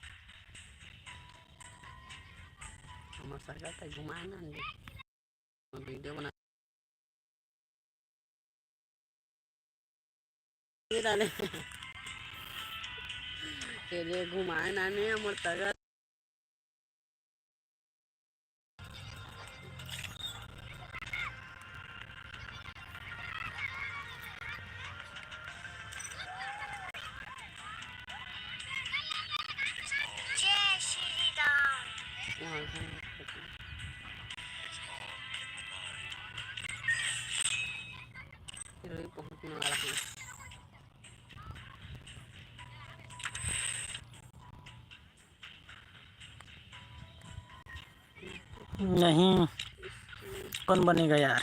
हमर सरकार तक घुमाए ना, वीडियो बना। ये डाले। ये दे घुमाए ना ने हमर सरकार। नहीं, कौन बनेगा यार?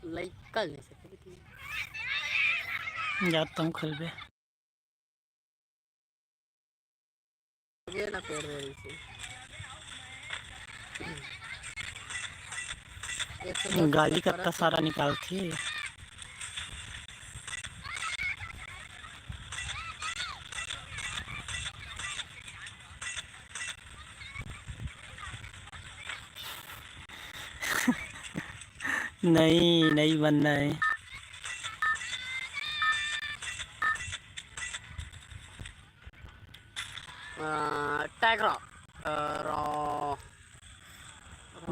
लइका नहीं सकते। जाता हूँ खेलबे। ये ना पेड़ रहे इसे। एक तो गाली कत्ता सारा निकालती। नहीं, नहीं बनना है। अ, टैग रॉक, अ, रॉक।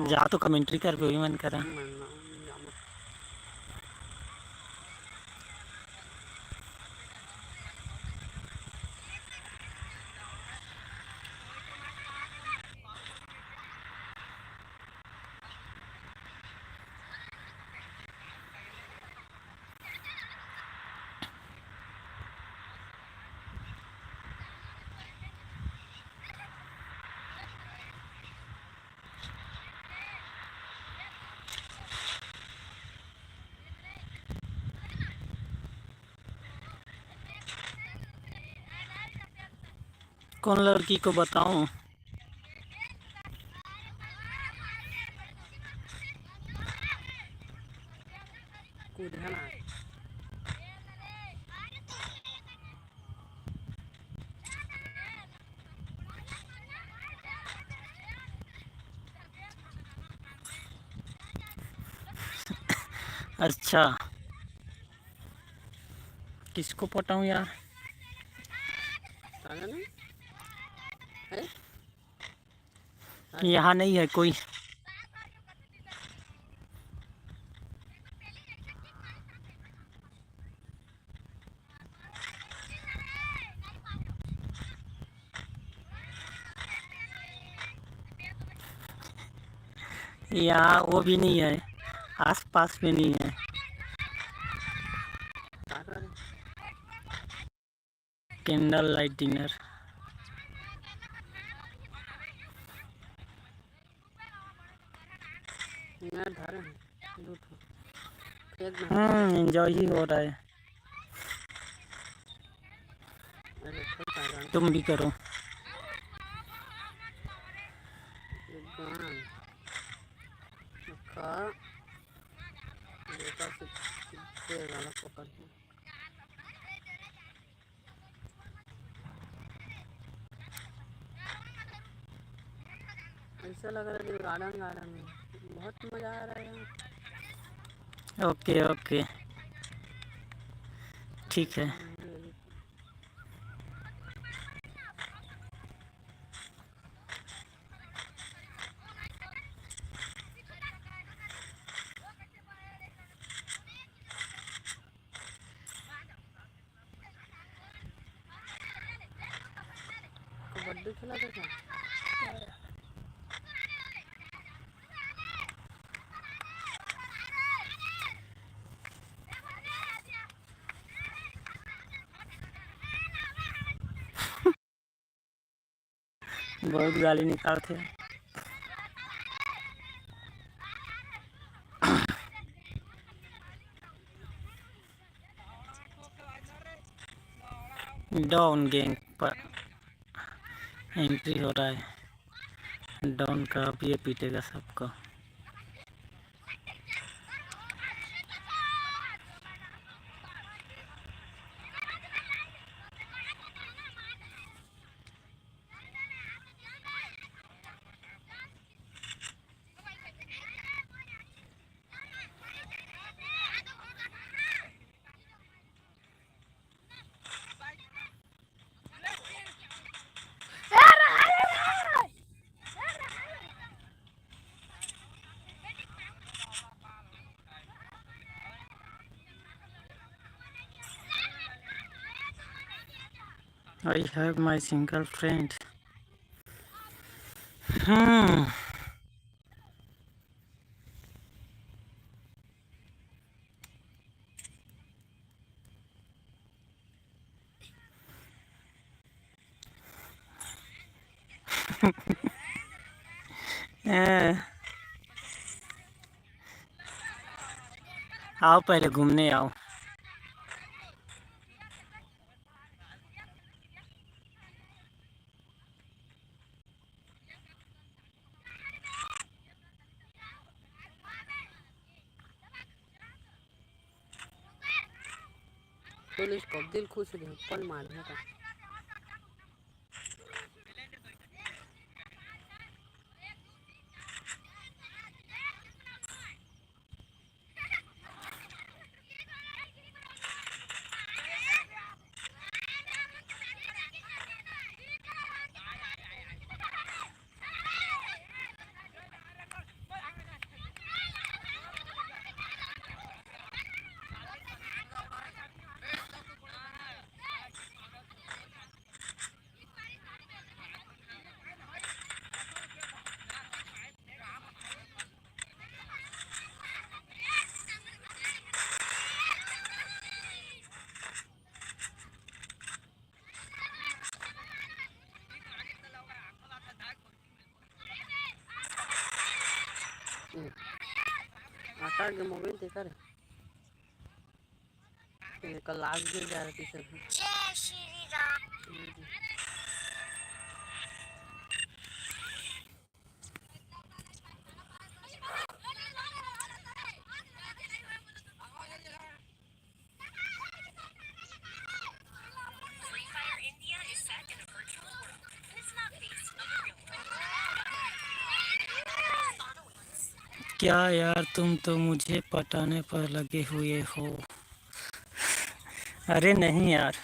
जा तो commentary कर भी मन करा। कौन लड़की को बताऊं? कूद है ना। अच्छा, किसको पटाऊं यार? यहाँ नहीं है कोई। यहाँ वो भी नहीं है, आसपास में नहीं है। Candle light dinner। हम्म, enjoy ही हो रहा है। तुम भी करो। ऐसा लग रहा है garden garden है, बहुत मजा आ रहा है यहाँ। OK, OK, ठीक है। कबड्डी खेला देखा। बहुत गाली निकालथे। Don gang पर entry हो रहा है। Don का अब ये पीटेगा सबको। I have my single friend। हम्म। ए, आओ पहले घूमने आओ। पुलिस को दिल खुश हो गया, ऊपर मार दिया था। कटा के मोबाइल देखा रे। एकर लाग गिर जा रही सब। जय श्री राम। क्या यार, तुम तो मुझे पटाने पर लगे हुए हो। अरे नहीं यार,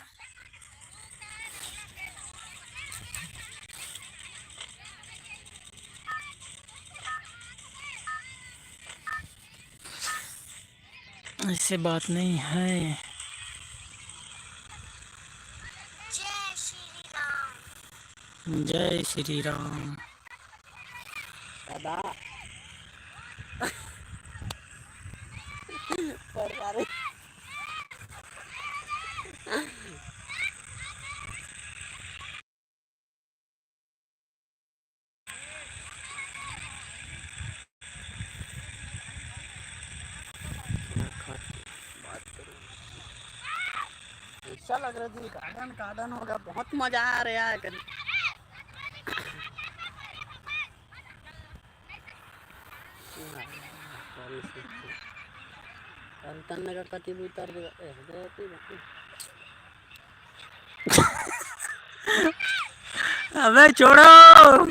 ऐसे बात नहीं है। जय श्री राम। दादा। पर सारे। ऐसा लग रहा है दिल गार्डन गार्डन होगा, बहुत मजा आ रहा है। अरे तन्ने का कति भी उतर देगा। अबे छोड़ो।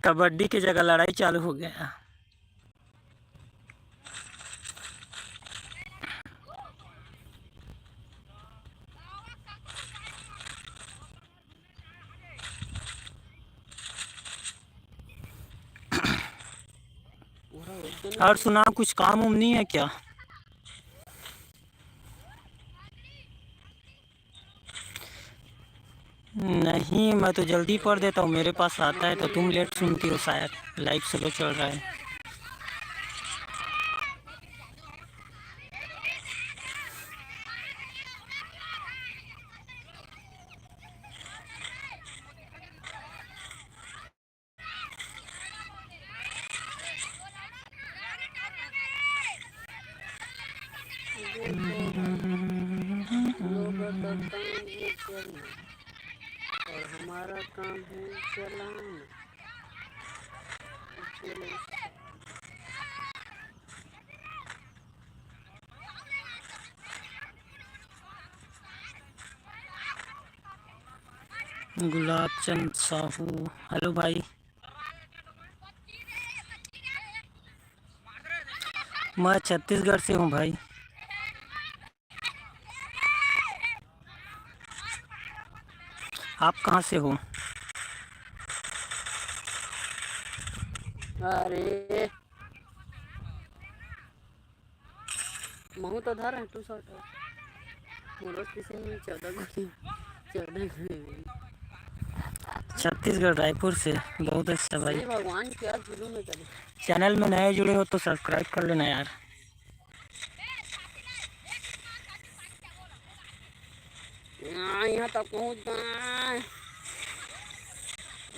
कबड्डी के जगह लड़ाई चालू हो गया। और सुना, कुछ काम उम नहीं है क्या? नहीं, मैं तो जल्दी पढ़ देता हूँ, मेरे पास आता है तो तुम लेट सुनती हो शायद, लाइव स्लो चल रहा है। लोगों का काम है चलना और हमारा काम है चलाना। गुलाब चंद साहू, हेलो भाई। मैं छत्तीसगढ़ से हूँ भाई। आप कहाँ से हो? अरे महू तो धर है, तू सट। मोरो किसी में चौदह गोली, चौदह गोली। छत्तीसगढ़ रायपुर से। बहुत अच्छा भाई। भगवान क्या जुलूम है कभी। चैनल में नए जुड़े हो तो सब्सक्राइब कर लेना यार। हाँ, यहाँ तक पहुँच गए।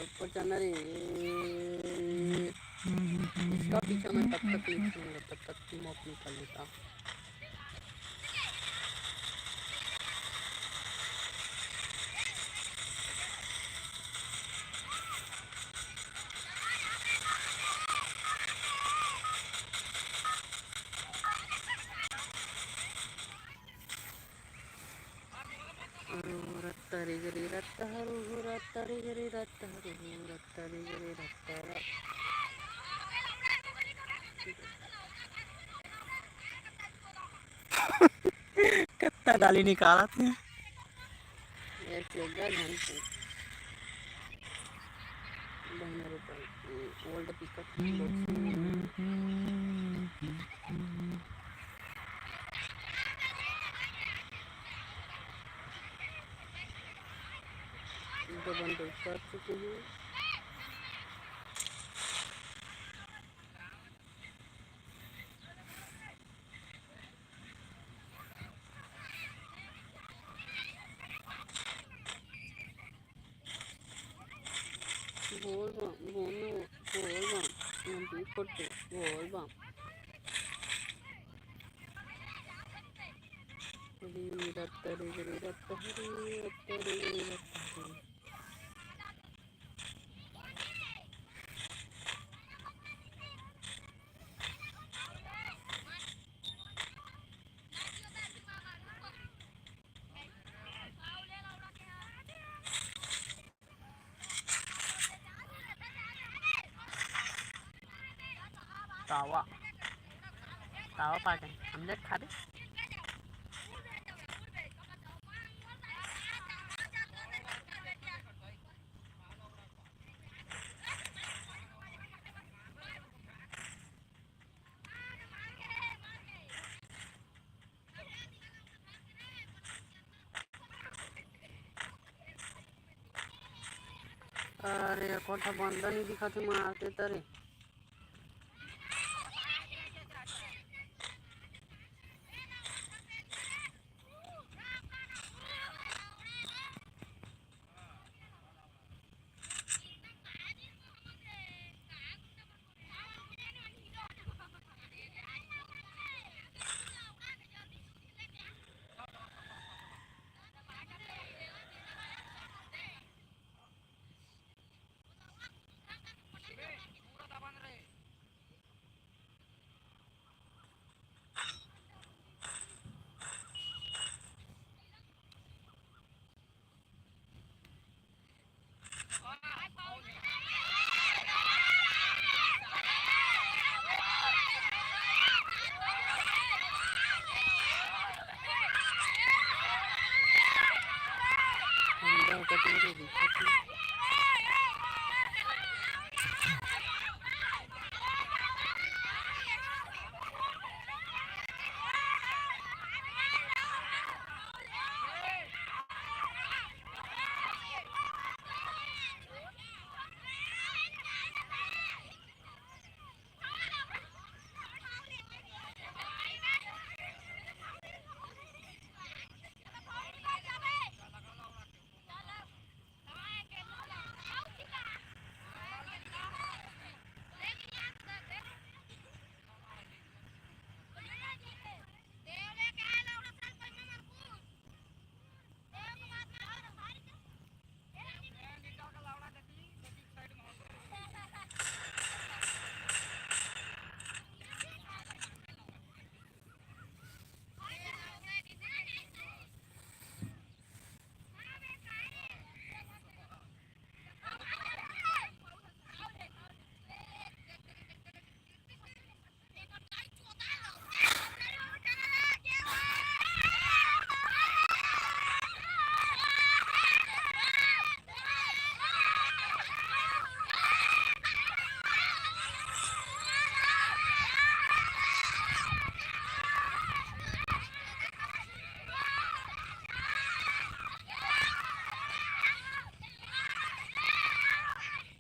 ऊपर चढ़ना रे। इसका पीछा मैं तब तक नहीं छूऊंगा, तब तक तुम अपनी कर लेता। कत्ता गाली निकालत हे। Old pickup. दो बंदे उतर चुके हैं। बोल बम, बोल, बोल बम, नदी फोटो, बोल बम। री रत्त री री रत्त हरी, रत्त री री रत्त हरी। तावा, तावा पाके हमने खा दे। अरे, कोठा बंदा नहीं दिखा थे, मारते तरे।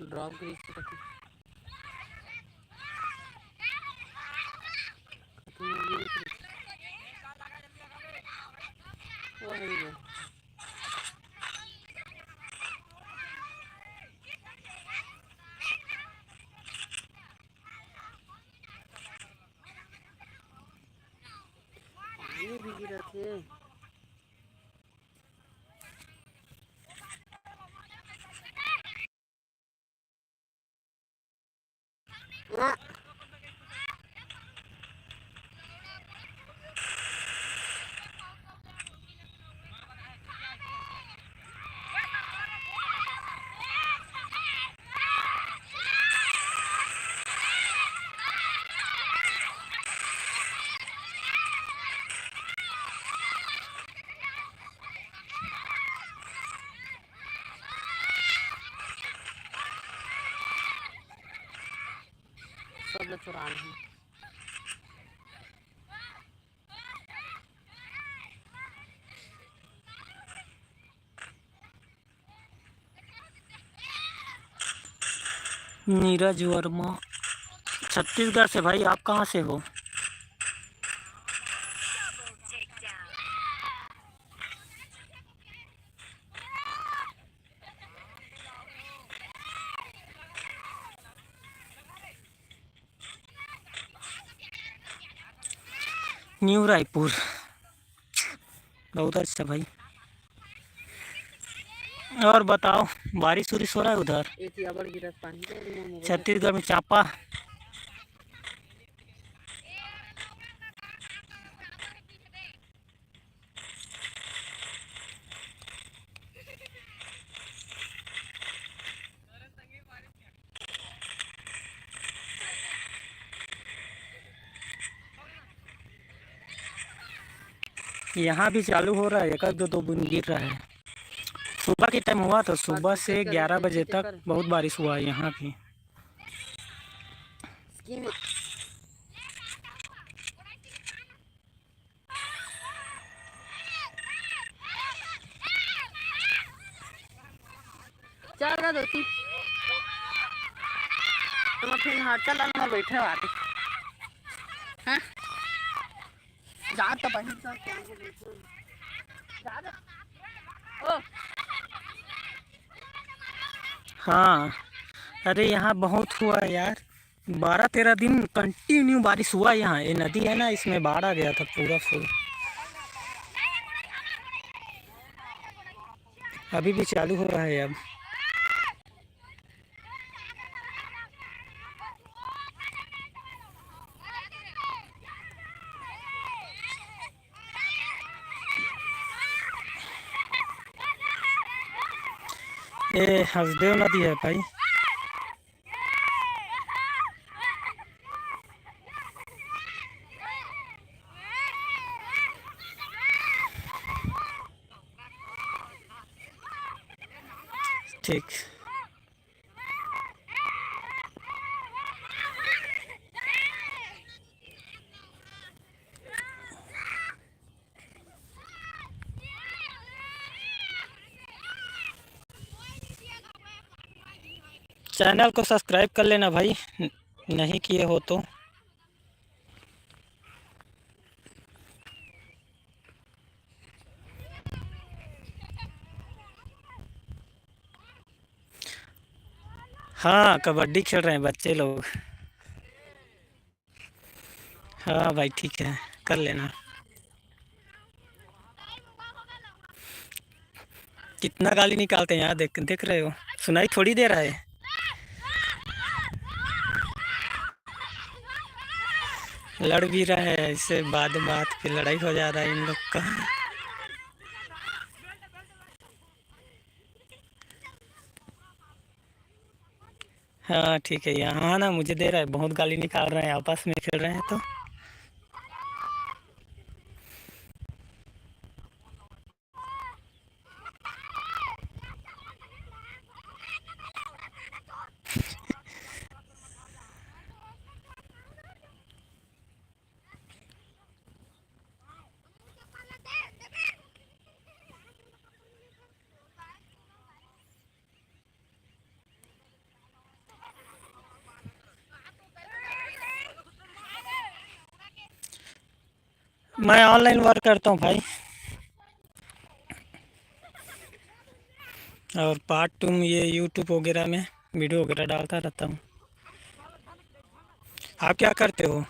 ड्रॉप ग्रीस से कटी। पानी भी गिरत हे। सब ल चुरा लेही। नीरज वर्मा, छत्तीसगढ़ से भाई, आप कहाँ से हो? न्यू रायपुर। बहुत अच्छा भाई। और बताओ, बारिश उरिश हो रहा है उधर? एती अबड़ गिरत पानी। छत्तीसगढ़ में चांपा। यहाँ भी चालू हो रहा है, एक आध दो, दो बूंद गिर रहा है। सुबह के टाइम हुआ तो सुबह से ग्यारह बजे तक बहुत बारिश हुआ है यहाँ भी। चल गा दोती। तुम फिर हाथ चला ना बैठे वाले। हाँ? जा तो बहिन तो। जा, जा। ओ। हाँ, अरे यहाँ बहुत हुआ यार, बारह तेरह दिन कंटिन्यू बारिश हुआ यहाँ। ये नदी है ना, इसमें बाढ़ आ गया था पूरा फुल। अभी भी चालू हो रहा है अब। ए, हसदेव नदी है भाई। ठीक। चैनल को सब्सक्राइब कर लेना भाई, नहीं किए हो तो। हाँ, कबड्डी खेल रहे हैं बच्चे लोग। हाँ भाई, ठीक है, कर लेना। कितना गाली निकालते हैं यार, देख, देख रहे हो, सुनाई थोड़ी दे रहा है। लड़ भी रहा है, इससे बाद बात पे लड़ाई हो जा रहा है इन लोग का। हाँ, ठीक है, यहाँ ना मुझे दे रहा है, बहुत गाली निकाल रहे हैं, आपस में खेल रहे हैं तो। मैं ऑनलाइन वर्क करता हूँ भाई, और पार्ट टू में ये यूट्यूब वगैरह में वीडियो वगैरह डालता रहता हूँ। आप क्या करते हो?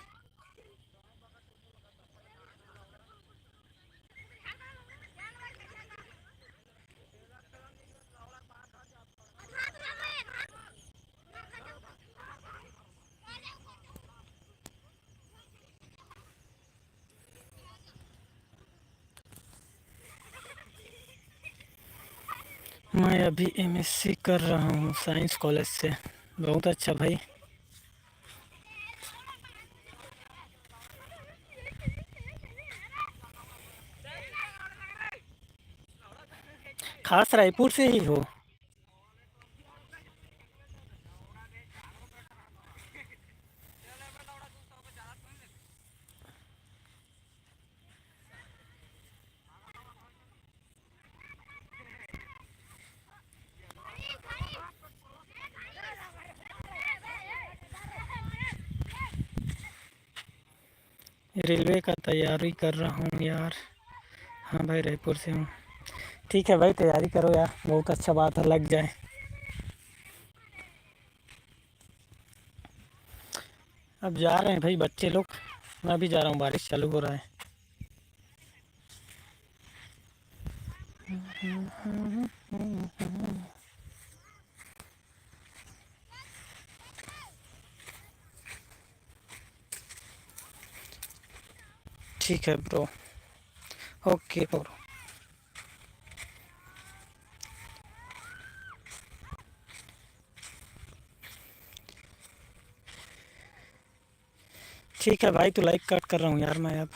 मैं अभी एमएससी कर रहा हूँ साइंस कॉलेज से। बहुत अच्छा भाई। खास रायपुर से ही हो? रेलवे का तैयारी कर रहा हूँ यार। हाँ भाई, रायपुर से हूँ। ठीक है भाई, तैयारी करो यार, बहुत अच्छा बात है, लग जाए। अब जा रहे हैं भाई बच्चे लोग, मैं भी जा रहा हूँ, बारिश चालू हो रहा है। ठीक है bro, OK bro। ठीक है भाई, तो live cut कर रहा हूँ यार मैं अब।